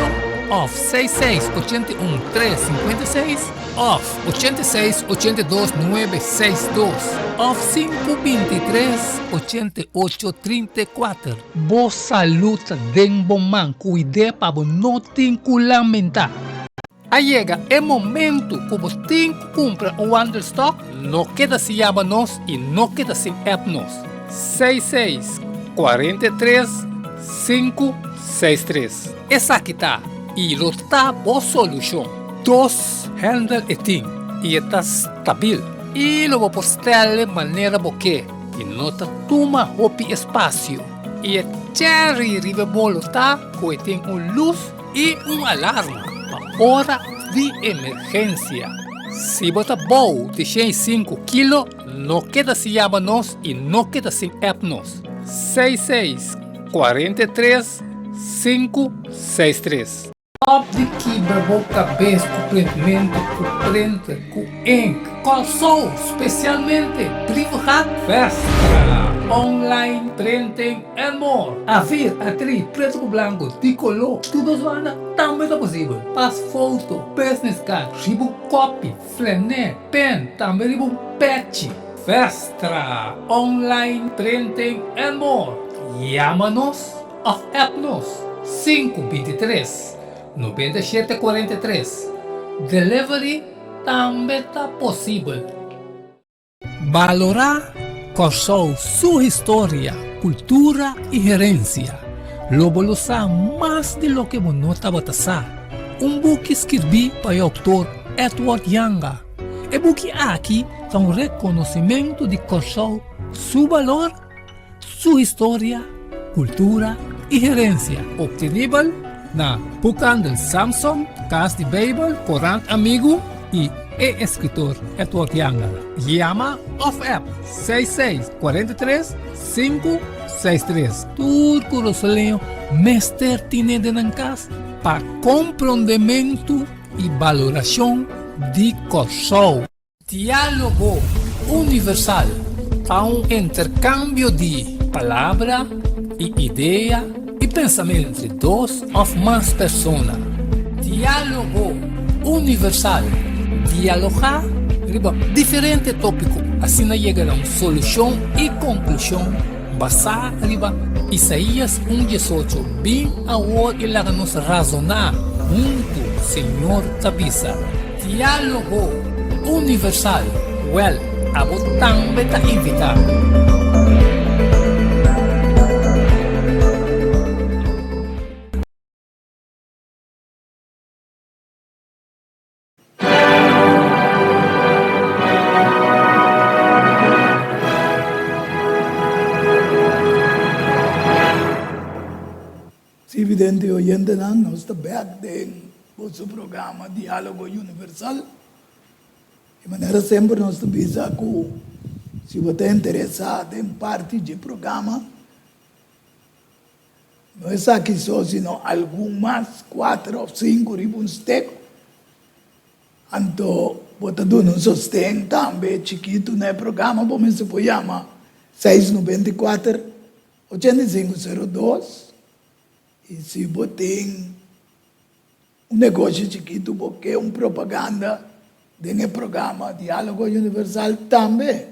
òf seis seis 81 tres 56. Òf 86 82 nuebe seis dos òf sinku 23 88 34. Bo salud ta den bo man, kuid'é pa bo no tin ku lamentá. A yega e momentu ku bo tin ku kumpra un wandelstok? No keda sin yama nos i no keda sin app nos. Seis seis 43 sinku seis tres. Esaki ta i lo ta bo solushon. Dos handle e tin i e ta stabil i lo bo por stèl'e manera bo ke i no ta tuma hopi espasio. I e cherry riba e bolo ta ku e tin un lus i un alarma pa ora di emergensia. Si bo ta bou di 105 kilo no keda sin yama nos i no keda sin app nos. Seis seis 43 sinku seis tres. Stop di kibra bo kabes ku printmentu ku printer ku ink. Kòrsou, spesialmente Brievengat Westra, online printing and more. Afir, atri, pretu ku blanku, di koló, tur dos banda tambe ta posibel. Pas foto, business card, riba un kopi, flené, pen, tambe riba un pechi. Westra, online printing and more. Yama nos òf app nos sinku 23 97 43. Delivery tambe ta posibel. Balorá Kòrsou su historia, kultura i herensia. Lo bo lo sa mas di loke bo no tabata sa. Un buki skirbí pa e outor Edward Janga. E buki aki ta un rekonosimentu di Kòrsou su balor, su historia, kultura i herensia. Optenibel na Boekhandel Samson, Kas di Beibel, Korant Amigu i. E eskritor Edward Younger. Yama òf app 66 43 563. Tur kurasoleño mester tine den nan kas pa komprondementu i balorashon di Kòrsou. Diálogo Universal ta un interkambio di palabra i idea i pensamentu entre dos òf mas persona. Diálogo Universal, Dialogá riba diferente tópiko, asina yega na un solushon i konklushon basá riba Isaías un diesocho, Bin awor i laga nos razoná huntu, Señor ta bisa. Diálogo Universal, Wèl, abo tambe ta invitá.
Si vidente oyentenan, nos ta bek den boso programa Diálogo Universal. Di manera semper nos ta bisa ku si bo ta interesá den parti dje programa, no esaki so sino algun mas, kuater òf sinku riba un stek, anto bo ta duna un sosten tambe chikitu na e programa, bo mester por yama 694 85 02 i si bo tin un negoshi chikitu bo ke un propaganda den e programa Diálogo Universal tambe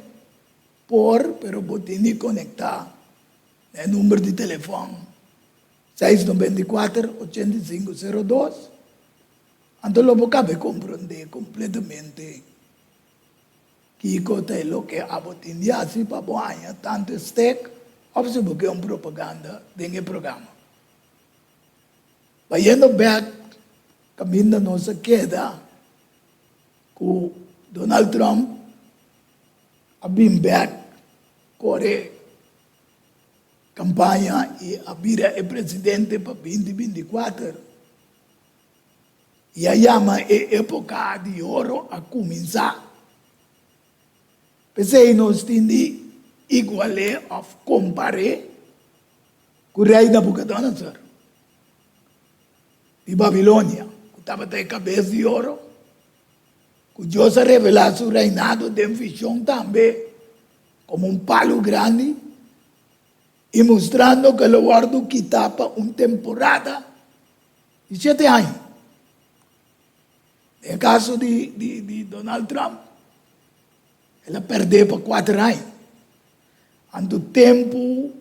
por pero bo tin di konektá na e number di telefòn 694 85 02 anto lo bo kabe komprondé kompletamente Kiko ta e loke abo tin di hasi pa bo haña tantu e stek òf si bo ke un propaganda den e programa? Bayendo bèk kaminda nos a keda ku Donald Trump a bin bèk kore kampaña i a bira e presidente pa binti 24. I a yama e époka di oro a kuminsá. P'esei nos tin di igual'é òf kompar'é ku Rei Nabukodonosor di Babilonia, ku tabata e kabes di oro, ku Dios a revelá su reinado den vishon tambe komo un palu grandi i mustrando ku e lo wòrdu kitá pa un temporada Di shete aña. Den e kaso di di di Donald Trump, el a pèrdè pa kuater aña. Anto tempu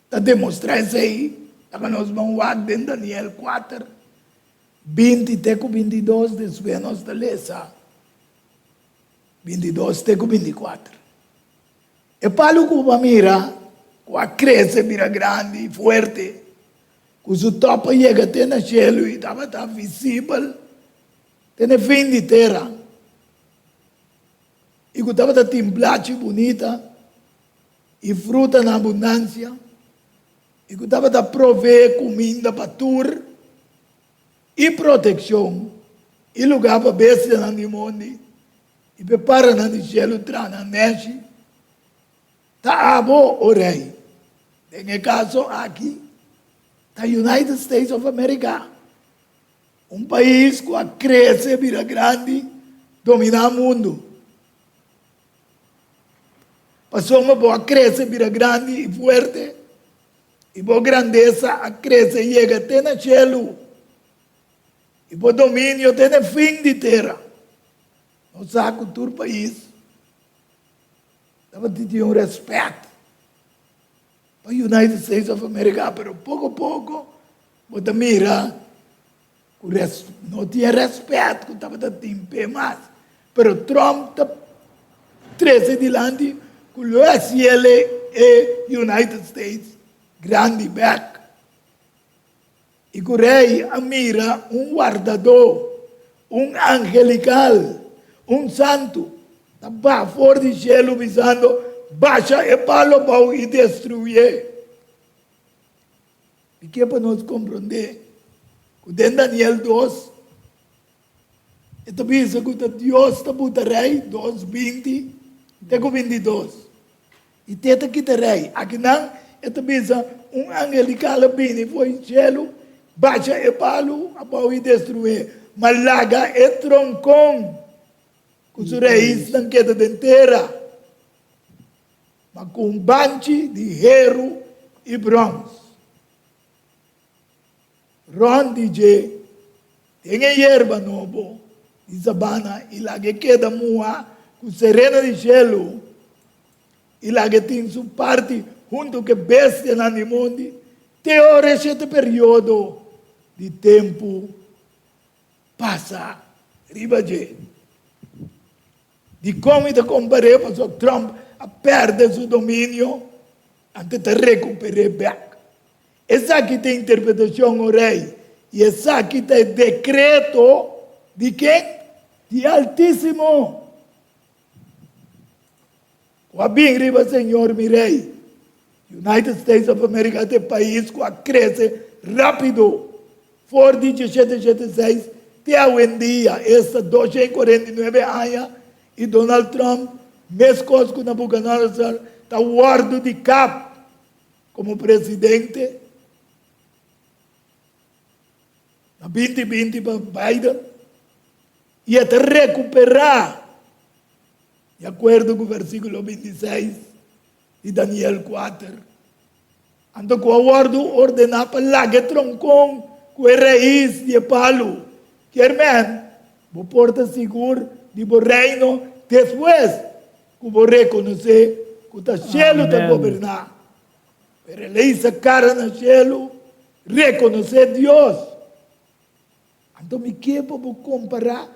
ta demostrá esei, laga nos ban wak den Daniel kuater, 20 te ku 22, despues nos ta lesa 22 te ku 24. E palu ku bo a mira ku a krese bira grandi i fuerte, ku su top a yega te na shelu i tabata visibel te na e fin di tera, i ku tabata tin blachi bunita i fruta na abundansia, i ku tabata proveé kuminda pa tur i protekshon i lugá pa bestianan di mondi, I p'e paranan di shelu traha nan nèshi, ta abo, o rei. Den e kaso aki, ta United States of America, un pais ku a krese bira grandi, dominá mundu. Pasobra bo a krese bira grandi i fuerte, i bo grandesa a krese yega te na shelu. I bo dominio te na fin di tera. Nos sa ku tur pais tabatin tin un rèspèt pa United States of America, pero poko poko bo ta mira ku no tin e rèspèt ku tabata tin p'e mas. Pero Trump ta trese dilanti ku lo hasi el e United States grandi bèk. I ku rei a mira un wardadó, un angelikal, un santu, ta baha for di shelu bisando, Basha e palo abou i destruié. Mi ke pa nos komprondé ku den Daniel dos. E ta bisa ku ta Dios ta buta rei, dos 20 te ku 22. I te ta kita rei. Akinan e ta bisa un angelikal a bini for di shelu, basha e palu abou i destrué, ma laga e tronkon ku su raisnan keda den tera, ma ku un banchi di heru i bròns. Rònt di dje den e yerba nobo di sabana i laga e keda muhá ku serena di shelu i laga e tin su parti huntu ku e bestianan di mondi te ora e shete periodo di tempu pasa riba dje. Dikon mi ta kompar'é? Pasobra Trump a pèrdè su dominio, anto e ta rekuper'é bèk. Esaki ta e interpretashon, o rei, i esaki ta e dekreto di ken? Di e Altísimo, ku a bin riba señor mi rei. United States of America ta e pais ku a krese rápido for di diesshete shete seis te awendia, esta 249 aña, i Donald Trump, meskos ku Nabucodonosor, ta wòrdu di kap. Komo presidente na 2020 pa Biden i e ta rekuperá di akuerdo ku versíkulo 26 di Daniel 4. Anto ku a wòrdu ordená pa laga e tronkon ku e rais di e palu. Kier men, bo por ta sigur di bo reino despues Ku bo rekonosé ku ta shelu ta goberná. Pero el a hisa kara na shelu, rekonosé Dios. Anto mi ke pa bo kompará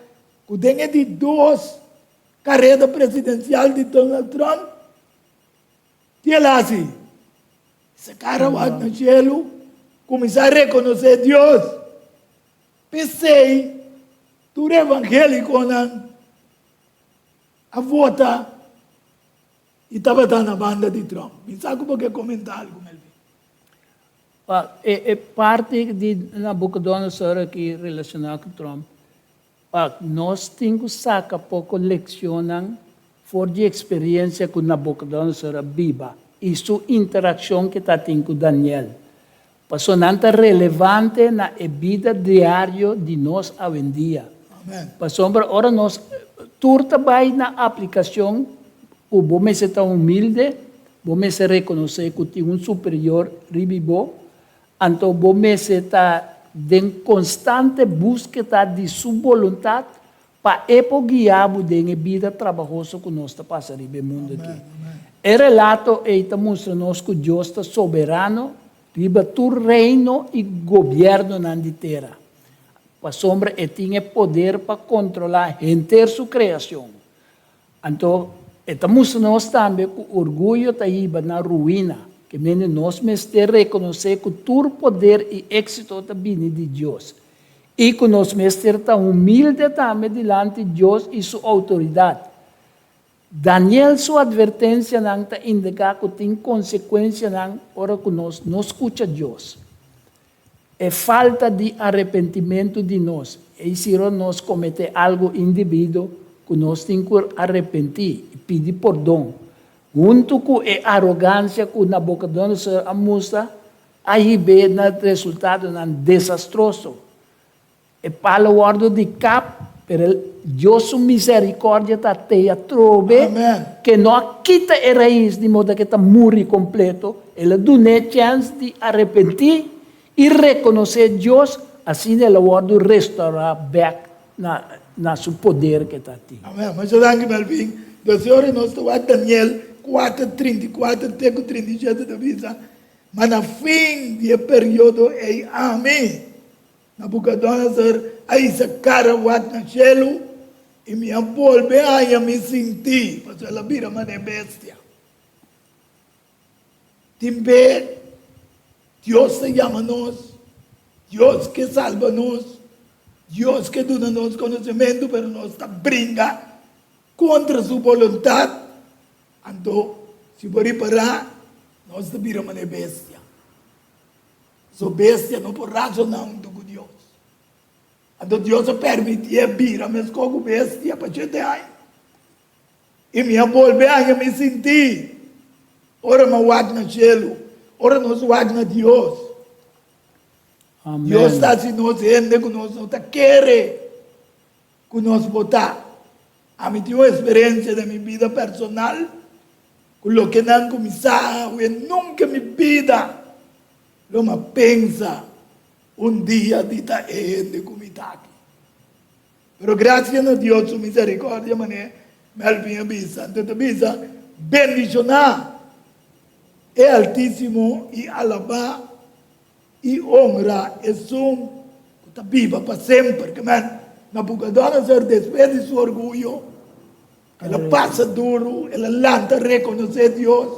ku den e di dos kareda presidensial di Donald Trump, ki el hasi? Hisa kara wak na shelu, kuminsá rekonosé Dios. P'esei tur evangélikonan A vota y tabata na banda di Trump. Mi sa cu bo ke comenta algo, Melvin.
Pa e e parti di Nabucodonosor aki relaciona cu Trump, pa nos tin cu saca poco leccionnan for di experiencia cu Nabucodonosor a biba y su interaccion cu e ta tin cu Daniel. Paso nan ta relevante na e bida diario di nos awendia. Pasobra ora nos tur ta bai na aplicacion cu bo mester ta humilde, bo mester reconoce cu tin un superior ribi bo, anto bo mester ta den constante buskeda di su boluntad pa e por guia bo den e bida trabahoso ku nos ta pasa riba e mundu aki. E relato ei ta mustra nos ku Dios ta soberano riba tur reino i gobièrnunan di tera, pasobra e tin e poder pa kontrolá henter su kreashon. Anto, e ta mustra nos tambe ku orguyo ta hiba na ruina, ke mende nos mester rekonosé ku tur poder i éksito ta bini di Dios, i ku nos mester ta humilde tambe dilanti Dios i su outoridat. Daniel su atvertensianan ta indiká ku tin konsekuensianan ora ku nos no skucha Dios. E falta di arepentimentu di nos, ei si ora nos kometé algu indebido ku nos tin ku arepentí i pidi pordon, huntu ku e arogansia ku Nabukodonosor a mustra, a hib'é na resultadonan desastroso. E palo wòrdu di kap, pero Dios su misericordia ta tei atrobe, ke no a kita e rais di moda ke ta muri kompleto, el a dun'é chèns di arepentí i rekonosé Dios, asina el a wòrdu restourá bèk na na su poder ke ta tin.
Amen. Masha danki Melvin. Dòs ora nos ta wak Daniel kuater, 34 te ku 37 ta bisa, Ma na fin di e periodo ei ami, Nabucodonosor a hisa kara wak na shelu i mi a bolbe haña mi sintí, pasobra el a bira manera bestia. Tin be Dios ta yama nos, Dios ke salba nos, Dios ke duna nos konosementu, pero nos ta bringa kontra su boluntat. Anto, si bo ripará, nos ta bira manera bestia. So bestia no por razoná huntu ku Dios. Anto Dios a permitié bira meskos ku bestia pa shete aña. I mi a bolbe haña mi sintí ora mi a wak na shelu, ora nos wak na Dios. Dios ta hasi nos hende ku nos no ta kere ku nos por ta. Ami tin un eksperensia den mi bida personal ku loke nan kuminsá awe nunka mi bida lo mi a pensa un dia di ta e hende ku mi ta aki. Pero gracia na Dios su misericordia manera Melvin a bisa. Anto e ta bisa, Bendiciona e Altisimo y alaba y honra esun cu ta biba pa semper. Ke men, Nabucodonosor despues di su orguyo, el a pasa duru, el a lanta reconoce Dios,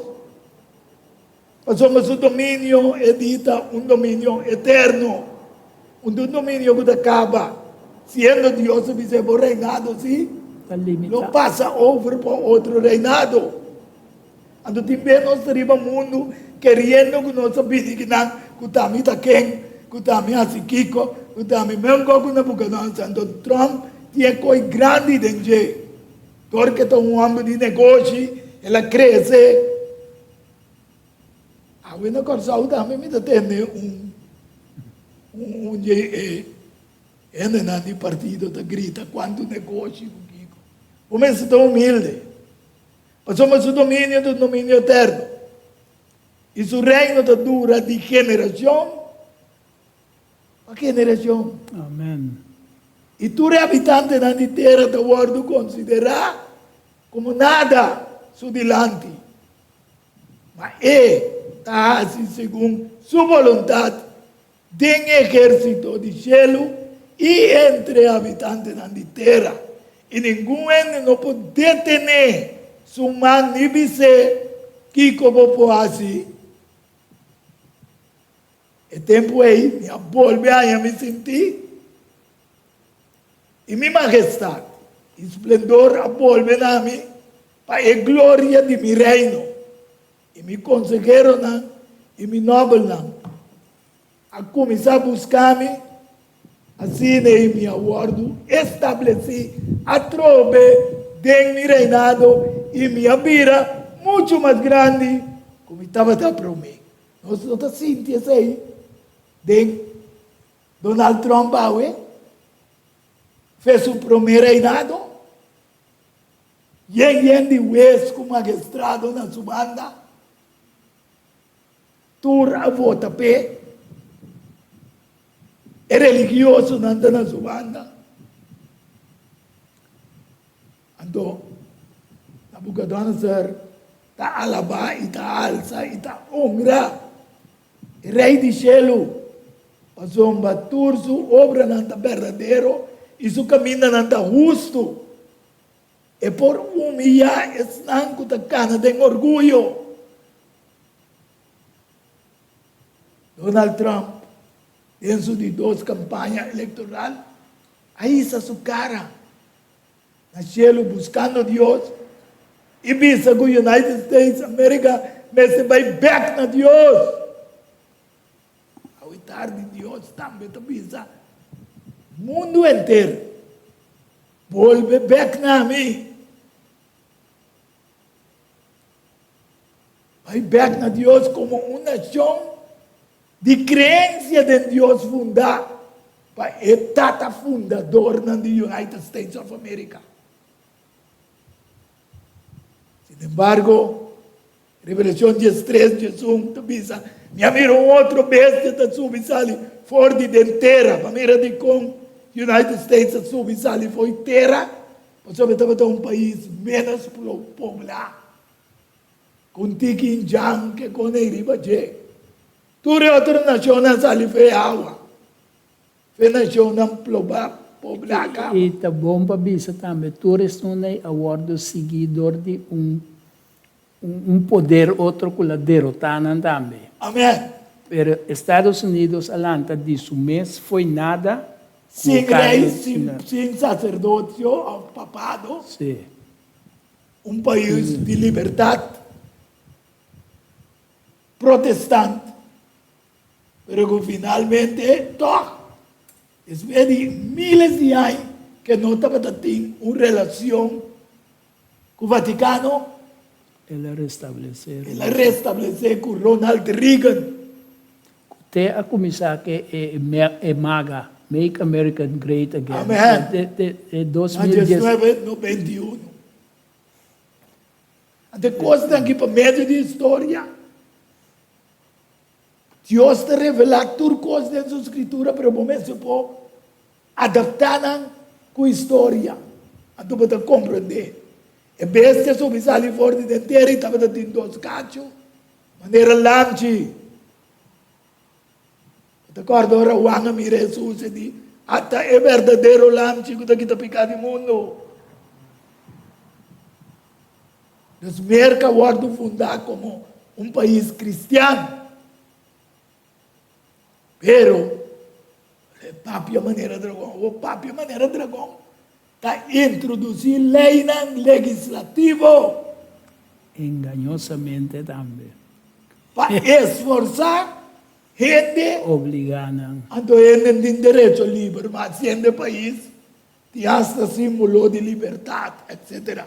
Pasobra su dominio e di ta un dominio eterno, un ta un dominio ku ta kaba. Siendo Dios a bis'é, Bo reinado si lo pasa over pa otro reinado. Anto tin bes nos ta riba mundu keriendo ku nos a bini kinan ku ta mi ta ken, ku ta mi hasi kiko, ku ta mi menko ku Nabucodonosor. Anto Trump tin e koi grandi den dje. Dor ke ta un hòmber di negoshi, el a krese. Awe na Kòrsou tambe mi ta tende un un dje e hendenan di partido ta grita kuantu negoshi ku kiko. Bo mester ta humilde, pasobra su dominio ta un dominio eterno i su reino ta dura di generashon pa generashon.
Amen.
I tur e habitantenan di tera ta wòrdu konsiderá komo nada su dilanti. Ma e ta hasi segun su boluntat den e ehérsito di shelu i entre e habitantenan di tera, i ningun hende no por detené su man ni bis'é, Kiko bo por hasi? E tempu ei mi a bolbe haña mi sintí, i mi mahestat i splendor a bolbe na mi pa e gloria di mi reino, i mi konseheronan i mi nobelnan a kuminsá buska mi, asina ei mi a wòrdu establesí atrobe den mi reinado i mi a bira muchu mas grandi ku mi tabata promé. Nos no ta sinti esei den Donald Trump awe? Fe su promé reinado, yen yen di hues ku magistrado na su banda, tur a vota p'e, e religiosonan ta na su banda. Anto Nabucodonosor ta alabá i ta alsa i ta honra e Rei di shelu, pasobra tur su obranan ta berdadero i su kamindanan ta hustu. E por humiyá esnan ku ta kana den orguyo. Donald Trump den su di dos kampaña elektoral a hisa su kara na cielo buscando Dios y bisa cu United States America mester bay bek na Dios. Awe tardi Dios tambe ta bisa mundo henter, bolbe bek na mi. Bay bek na Dios como un nacion Di creencia den Dios fundá pa e tata fundadornan di United States of America. Sin embargo, Revelacion diestres, diesun ta bisa, Mi a mira un otro bestia ta subi sali for di den tera. Pa mira dikon United States a subi sali for di tera, pasobra e tabata un pais menos poblá. Con tiki injan ke con ei riba dje. Tur e otro nacionnan sali fe awa, fe nacionnan ploba poblá kaba.
I ta bon pa bisa tambe, tur esnan ei a wòrdu siguí dor di un un poder otro ku la derotá nan tambe.
Amen.
Pero Estados Unidos a lanta di su mes fo'i nada ku
Sin rei, sin sin sacerdocio òf papado.
Sí.
Un pais di libertad protestant, pero cu finalmente toch Despues di miles di aña ke no tabata tin un relacion ku Vaticano,
El a restablece
el a restablece ku Ronald Reagan.
Ku te a kuminsá ke e e MAGA, Make America Great Again,
Amen.
te te te dos
Na
mil dies.
diesnuebe noventa i uno. Ante kosnan aki pa medio di historia. Dios ta revelá tur kos den su Skritura, pero bo mester por adaptá nan ku historia. Anto bo ta komprondé. E bestia subi sali for di den tera i tabata tin dos kachu, manera lamchi. Bo ta kòrda ora Juan a mira Hesus e di, Ata e berdadero lamchi ku ta kita piká di mundu. Dus Merka wòrdu fundá komo un pais kristian. Pero e papia manera dragon. Awor papia manera dragon ta introdusí leinan legislativo.
Engañosamente tambe.
Pa esforsá hende.
Obligá nan.
Anto hende tin derecho liber, ma siendo e pais Tin hasta símbolo di libertat, etcetera.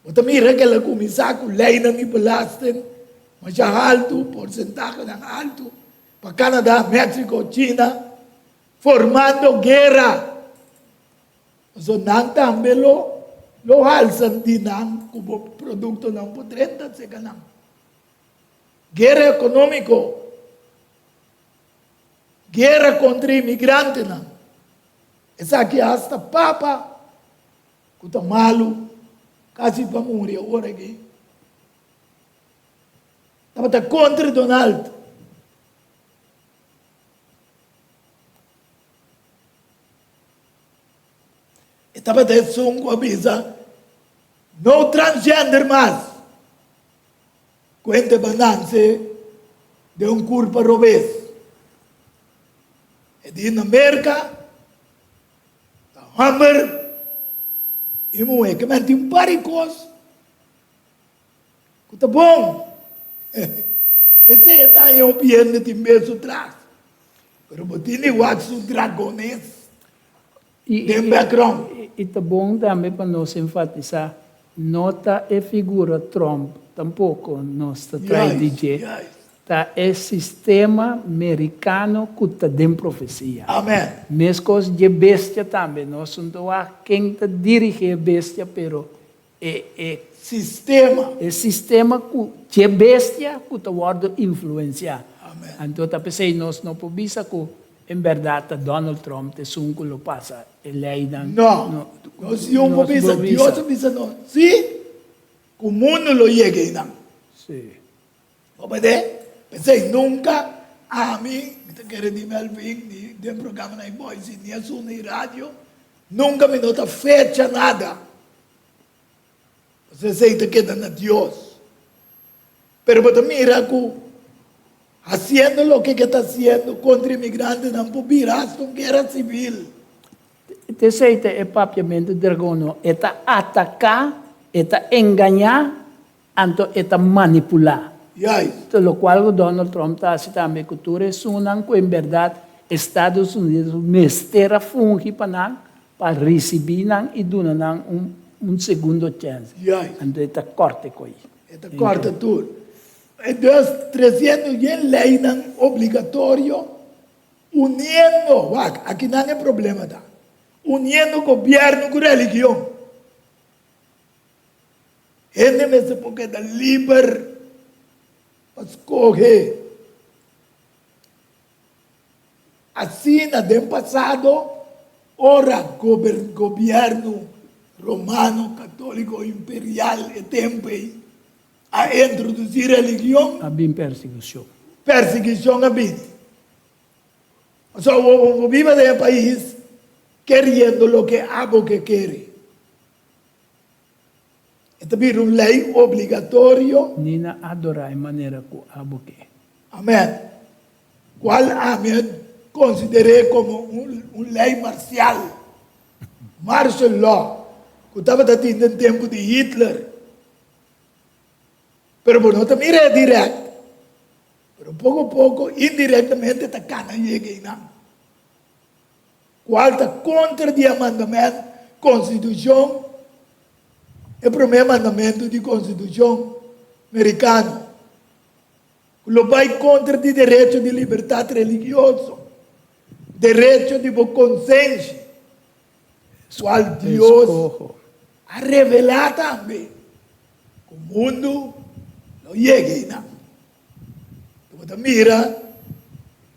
Bo ta mira ku el a kuminsá ku leinan di belasting masha haltu, porsentahenan haltu pa Canada, Mexico, China, formando guera. Pasobra nan tambe lo lo halsa di nan ku bo produktonan por drenta seka nan. Guera ekonómiko. Guera kontra imigrantenan. Esaki hasta Papa ku ta malu kasi pa muri awor aki tabata kontra Donald. E tabata esun ku a bisa no transgender mas. Kuente pa nanse den un kurpa robes. E di na Merka ta hòmber i muhé. Ke men tin un par di kos ku ta bon. P'esei e ta haña hopi hende tin besu tras. Pero bo tin di wak su dragones den background.
I ta bon tambe pa nos enfatisá, no ta e figura Trump tampoko nos ta trae di dje, ta e sistema merikano ku ta den profesia.
Amen.
Meskos dje bestia tambe, nos no ta wak ken ta dirigí e bestia, pero e e
Sistema.
E sistema ku dje bestia ku ta wòrdu influensiá.
Amen.
Anto ta p'esei nos no por bisa ku en bèrdat ta Donald Trump ta esun ku lo pasa e leinan.
No. Nos yun por bisa, Dios a bisa nos si ku mundu lo yega einan.
Si.
Bo bede? P'esei nunka ami, mi ta kere di Melvin, ni den programanan di Boise, ni esun di radio, nunka mi no ta fecha nada. Pasobra esei ta keda na Dios. Pero bo ta mira ku hasiendo loke ke ta hasiendo kontra imigrantenan por bira hasta un guera sivil.
T'esei ta e papiamentu dragon no. E ta ataká, e ta engañá, anto e ta manipulá.
Juist.
Ta lokual ku Donald Trump ta hasi tambe ku tur esunnan ku en bèrdat Estados Unidos mester a fungi pa nan Pa risibí nan i duna nan un un segundo chèns.
Juist.
Anto e ta kòrta e koi.
E ta kòrta tur. E dus tresiendo yen leinan obligatorio uniendo, wak, akinan e problema ta, uniendo gobièrnu ku religion. Hende mester por keda liber pa skohe. Asina den pasado ora gobierno romano católico imperial e tempo ei a introduci religion.
A bin persigucion.
Persiguicion a bini. Pasobra bo bo biba den e pais keriendo loke abo ke kere. E ta bira un lei obligatorio.
Ni na adorá e manera ku abo ke.
Amen. Kual ami a konsider'é komo un lei marsial, martial law, ku tabata tin den tempu di Hitler. Pero bo no ta mir'é dirèkt, pero poko poko indirektamente ta kana yega einan. Kual ta kontra di e mandament, konstitushon, e promé mandamentu di konstitushon merikano, ku lo bai kontra di derecho di libertat religioso, derecho di bo konsenshi, kual Dios a revelá tambe ku mundu lo yega einan. Bo ta mira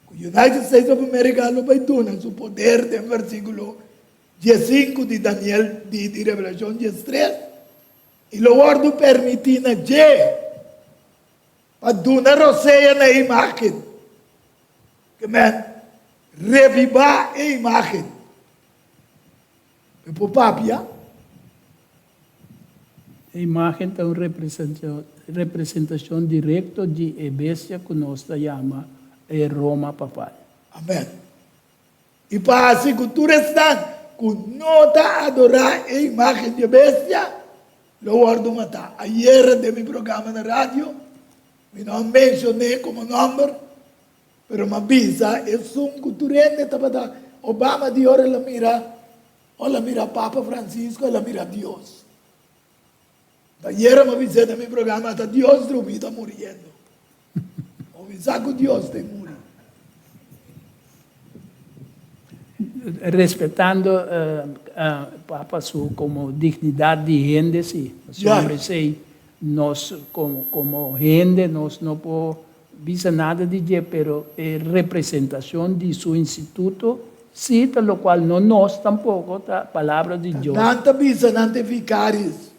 ku United States of America lo bai duna su poder den versíkulo diesinku di Daniel di di Revelashon diestres i lo wòrdu permití na dje pa duna rosea na e imágen. Ke men rebibá e imágen. E por papia.
E imágen ta un representashon direkto di e bestia ku nos ta yama e Roma papal.
Amèn. I pa hasi ku tur esnan ku no ta adorá e imágen di e bestia lo wòrdu matá. Ayera den mi programa na radio mi no a menshon'é komo nòmber, pero mi a bisa esun ku tur hende tabata Obama di ora el a mira Ora mira Papa Francisco el a mira Dios. Ayera mi a bis'é den mi programa ta Dios drumi ta muriendo. Bo mi sa cu Dios ta muri.
Respetando Papa su como dignidad di hende si. Pasobra esey nos como hende nos no por Bisa nada di dje, pero e representacion di su instituto si ta locual no nos tampoco ta palabra di Dios.
Nan ta bisa nan ta e vicarios,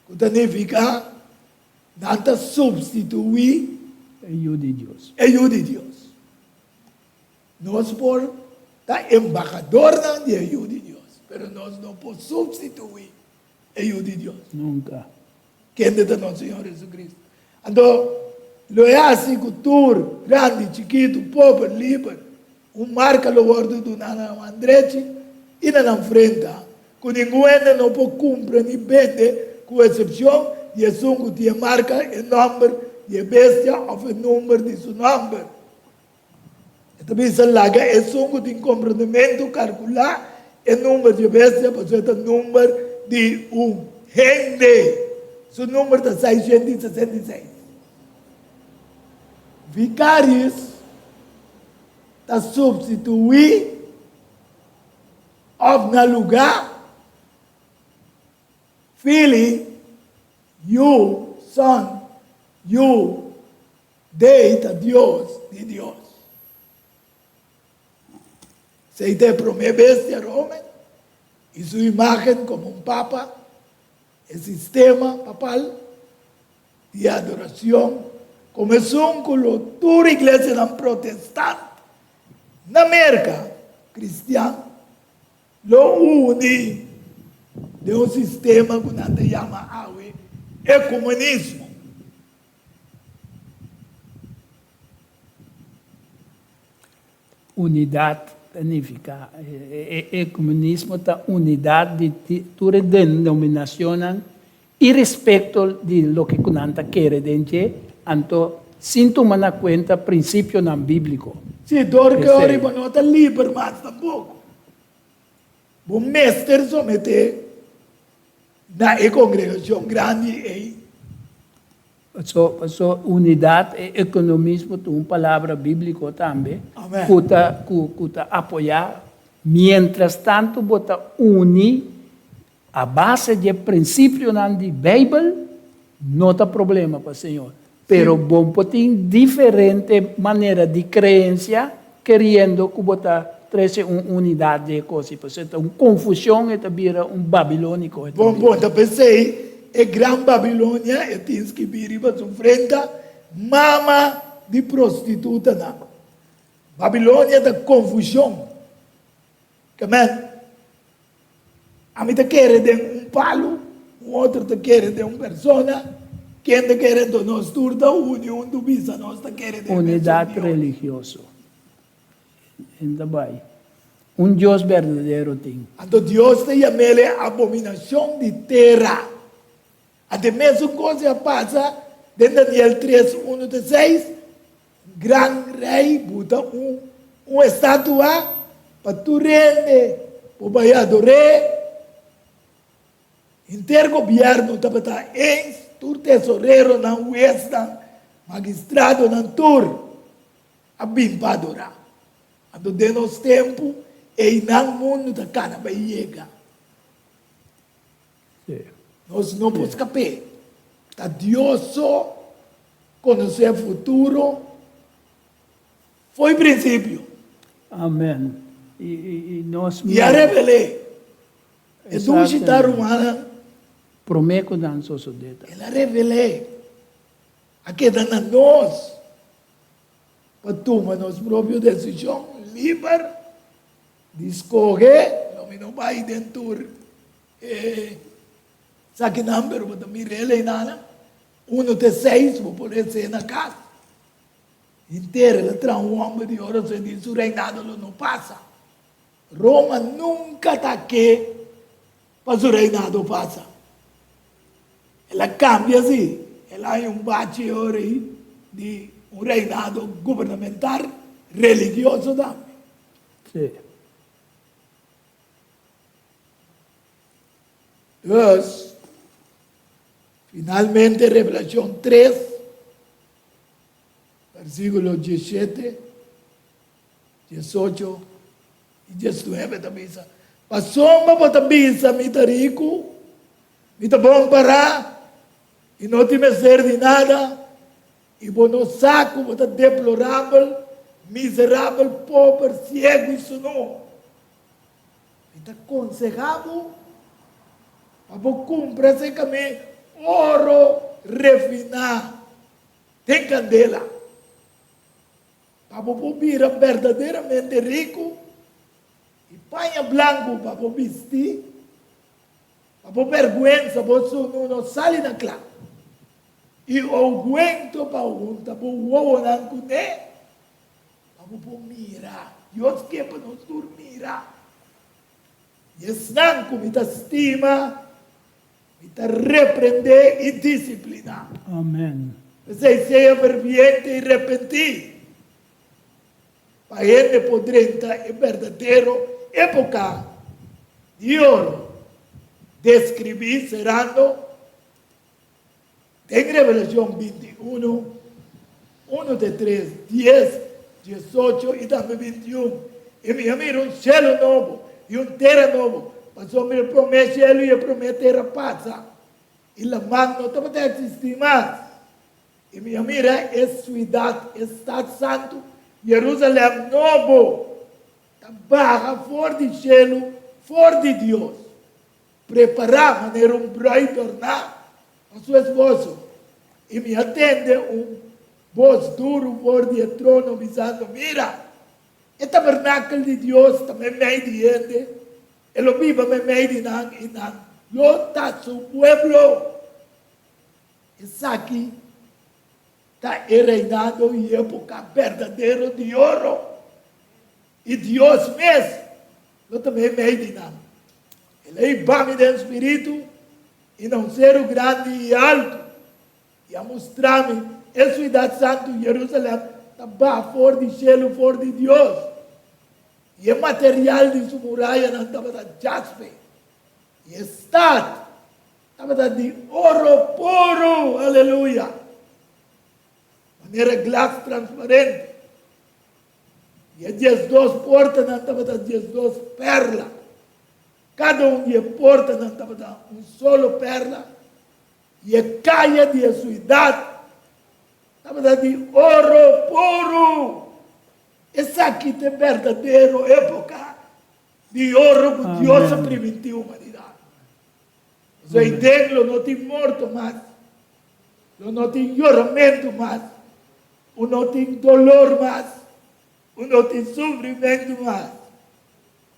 cu ta nifica nan ta substitui
E Yu di Dios.
E Yu di Dios. Nos por ta embahadornan di e Yu di Dios, pero nos no por substitui e Yu di Dios.
Nunca.
Kende ta nos Señor Jesucristo. Anto, lo e hasi ku tur, grandi, chikitu, pober, liber, un marka lo wòrdu duná na nan man drechi i na nan frenta, ku ningun hende no por kumpra ni bende, ku esepshon di esun ku tin e marka, e nòmber di e bestia òf e number di su nòmber. E ta bisa, Laga esun ku tin komprendementu kalkulá e number di e bestia, pasobra e ta number di un hende. Su number ta 666. Vicarius ta supstituí òf na lugá Fili, Yu, Son, Yu, Dei ta Dios di Dios. Esei ta e promé bestia Romen i su imágen komo un papa, e sistema papal di adoracion komo esun ku lo tur iglesianan protestant na Merka kristian lo uni den un sistema ku nan ta yama awe ekumenismo.
Unidat ta nifiká, e komunismo ta unidat di tur e denominashonnan irespekto di loke ku nan ta kere den dje, anto sin tuma na kuenta prinsipionan bíbliko.
Sí, dor ku ora bo no ta liber mas tampoko. Bo mester someté na e kongregashon grandi ei.
Paso, paso unidat e ekonomismo ta un palabra bíbliko tambe
Amen.
ku ta, ku, ku ta apoyá. Miéntras tantu bo ta uni a base di e prinsipionan di Beibel, no ta problema pa Señor. Pero bo por tin diferente manera di kreensia keriendo ku bo ta trese un unidat di e kos. I pasobra ta un konfushon e ta bira un babilóniko e ta
Bon,
bira.
bon, ta p'esei e gran Babilonia e tin skibí riba su frenta, Mama di prostitutanan. Babilonia ta konfushon. Amen. Ami ta kere den un palu, un otro ta kere den un persona, ken ta kere enton nos tur ta uni huntu bisa nos ta kere den e mesun
Unidat
Dios.
religioso. En ta bai. Un Dios berdadero tin.
Anto Dios ta yam'el e abominacion di tera. Anto e mesun cos a pasa den Daniel tres, unu te seis, un gran rey buta un un estatua. pa tur hende por bai ador'é. Henter gobièrnu tabata eens, tur tesoreronan, huesnan, magistradonan, tur a bin pa adorá. Anto den nos tempu, einan mundu ta kana bai yega. Nos no por skap'é. Ta Dios so konosé futuro fo'i prinsipio.
Amen. I nos
I a revel'é. E dushi ta rumannan.
Promé ku nan sosodé ta.
El a revel'é. A keda na nos pa tuma nos propio desishon liber di skohe. Lo mi no bai den tur e sakinan, pero bo ta mira e leinana. Uno te seis bo por hesé na kas. Henter el a traha un hòmber di oro, so e di su reinado lo no pasa. Roma nunka ta ke pa su reinado pasa. El a kambia si, el a haña un bachi ora ei di un reinado gubernamental religioso tambe.
Sí.
Dus, finalmente Revelashon tres, versíkulo diesshete, 18 i 19 ta bisa, Pasobra bo ta bisa, Mi ta riku, mi ta bon pará i no tin mester di nada, i bo no sa ku bo ta deplorabel, miserabel, pober, siegu i sunú. Mi ta konsehá bo pa bo kumpra serka mi oro refiná den kandela. Pa bo por bira berdaderamente riku, i paña blanku pa bo bisti, pa bo bèrgwensa bo sunu no sali na kla, i ouguento pa hunta bo wowonan kuné, pa bo por mira. Dios ke pa nos tur mira. I esnan ku mi ta stima, Mi ta reprendé i disipliná.
Amen.
P'esei sea ferviente i repentí, pa hende por drenta e berdadero époka di oro deskribí serando den Revelashon 21, unu te tres, dies, diesocho i tambe 21. I mi a mira un shelu nobo i un tera nobo, pasobra e promé shelu i e promé tera pasa, i laman no tabata eksistí mas. I mi a mira e suidat, e stat santu, Jerusalèm nobo, ta baha for di shelu, for di Dios. Prepará manera un brùid dòrná pa su esposo. I mi a tende un bos duru for di e trono bisando, Mira! E tabernakel di Dios ta meimei di hende, e lo biba meimei di nan i nan lo ta su pueblo. Esaki ta e reinado i époka berdadero di oro, i Dios mes lo ta meimei di nan. El a hiba mi den spiritu i na un seru grandi i altu, i a mustra mi e suidat santu, Jerusalèm, ta baha for di shelu for di Dios, i e material di su murayanan tabata jaspe, i e stat tabata di oro puru, aleluya, manera glas transparente. I e 12 portanan tabata 12 perla. Kada un di e portanan tabata un solo perla, i e kaya di e suidat tabata di oro puru. Esaki ta e berdadero époka di oro ku Dios a primintí humanidat. Pasobra ei den lo no tin morto mas, lo no tin yoramentu mas, U no tin dolor mas, u no tin sufrimentu mas.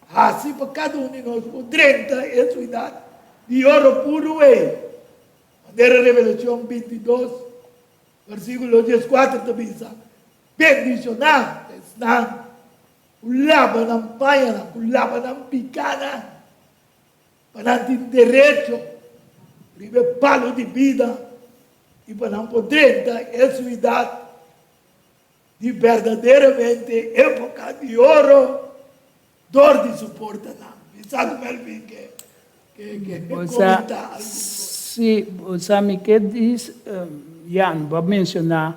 Hasi pa kada un di nos por drenta e suidat di oro puru ei, manera Revelashon 22, versíkulo 14 ta bisa, Bendishoná ta esnan ku laba nan pañanan, ku laba nan pikánan, pa nan tin derecho riba e palu di bida i pa nan por drenta e suidat di berdaderamente époka di oro. Dor di su portanan. Mi sa ku Melvin ke ke komentá algun kos.
Si, bo sa mi ke dis, Jan, bo a menshoná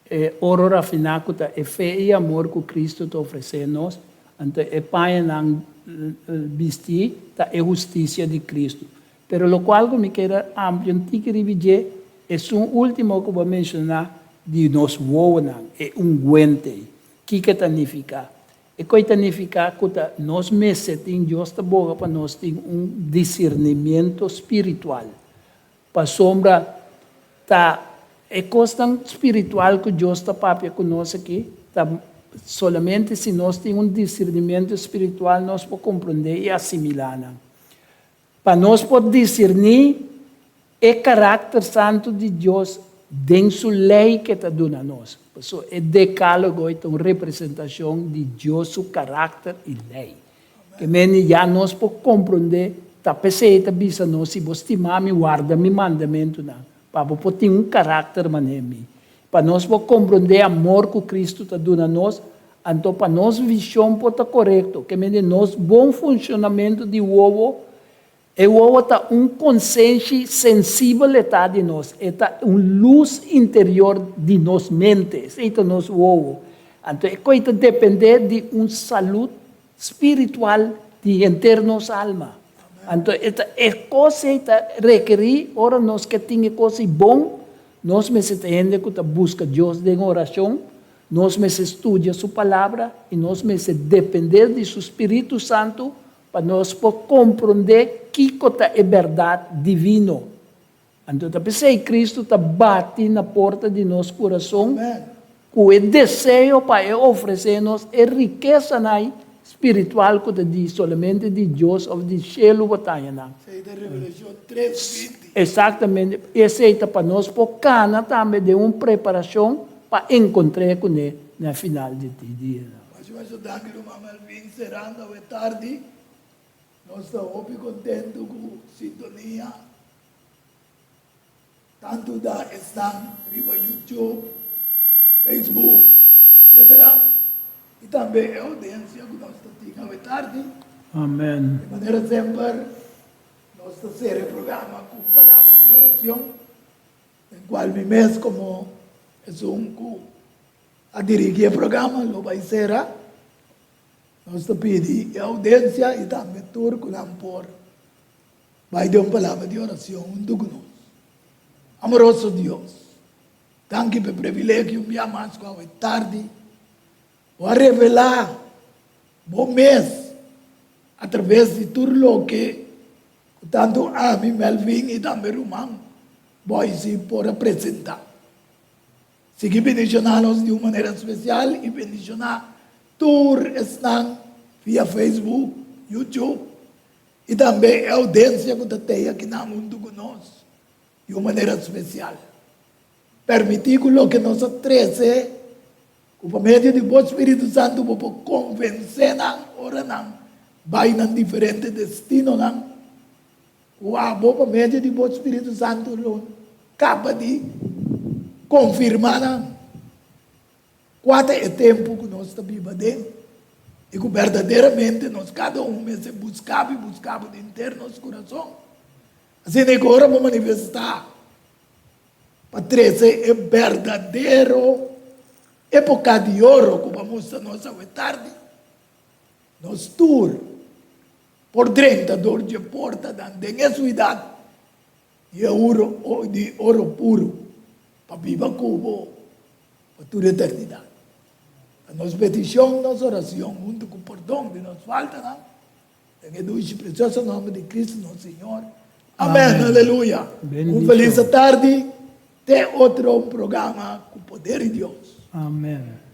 e oro rafiná ku ta e fe i amor ku Kristu ta ofresé nos, anto e pañanan bistí ta e hustisia di Kristu. Pero lokual ku mi kier a amplia un tiki riba dje, esun último ku bo a menshoná di nos wowonan, e unguente ei. Kiko e ta nifiká? E koi ta nifiká ku ta nos mester tin, Dios ta boga pa nos tin un disirnimiento spiritual. Pasobra ta e kosnan spiritual ku Dios ta papia ku nos aki, ta solamente si nos tin un disirnimiento spiritual nos por komprondé i asimilá nan. Pa nos por disirní e karakter santu di Dios den su lei ke ta duna nos. Pasobra e Dekálogo ei ta un representashon di Dios su karakter i lei. Ke mende ya nos por komprondé ta p'esei e ta bisa nos, Si bo stima mi, warda mi mandamentunan, pa bo por tin un karakter manera mi. Pa nos por komprondé amor ku Kristu ta duna nos, anto pa nos vishon por ta korekto, ke mende nos bon funshonamentu di wowo, e wowo ta un konsenshi sensibel e ta di nos, e ta un lus interior di nos mente, esei ta nos wowo. Anto e koi ta dependé di un salud spiritual di henter nos alma. Anto e ta e kos ei ta rekerí ora nos ke tin e kos ei bon, nos mester ta hende ku ta buska Dios den orashon, nos mester studia su Palabra i nos mester dependé di su spiritu santu pa nos por komprondé kiko ta e bèrdat divino. Anto ta p'esei Kristu ta bati na porta di nos kurason ku e deseo pa e ofresé nos e rikesanan spiritual ku ta di solamente di Dios òf di shelu bo ta haña nan.
Esei ta Revelashon tres binti.
Eksaktamente. Esei ta pa nos por kana tambe den un preparashon pa enkontr'é kuné na final di dianan.
Masha masha danki ruman Melvin serando awe tardi. Nos ta hopi kontentu ku sintonia. Tantu da esnan riba YouTube, Facebook, etc. I tambe e oudiensia ku nos ta tin awe tardi.
Amen.
Di manera semper nos ta sera e programa ku un palabra di oracion, den kual mi mes komo esun ku a dirigi e programa lo bai sera. Nos ta pidi e oudiensia i tambe tur ku nan por Bai den un palabra di oracion hunto cu nos. Amoroso Dios, danki p'e privilegio un bia mas cu awe tardi Bo a revela Bo mes a traves di tur loke cu tanto ami, Melvin y tambe ruman Boysie por a presenta. Sigui bendiciona nos di un manera special y bendiciona tur esnan via Facebook, YouTube I tambe e oudensia ku ta tei akinan huntu ku nos di un manera spesial. Permití ku loke nos a trese, ku pa medio di bo spiritu santu bo por konvensé nan ora nan bai nan diferente destinonan, ku abo pa medio di bo spiritu santu lo kaba di konfirmá nan. Kua ta e tempu ku nos ta biba den i ku berdaderamente nos kada un mester buska bo i buska bo den henter nos kurason? Asina ku ora bo manifestá pa trese e berdadero epoka di oro ku bo a mustra nos awe tardi, nos tur por drenta dor dje portanan den e suidat di e oro di oro puru pa biba ku bo pa tur eternidat. Ta nos petishon, nos orashon, huntu ku pordon di nos faltanan, den e dushi presioso nòmber di Kristu nos Señor. Amèn. Aleluya. Un felis atardi. Te otro programa ku poder di Dios.
Amèn.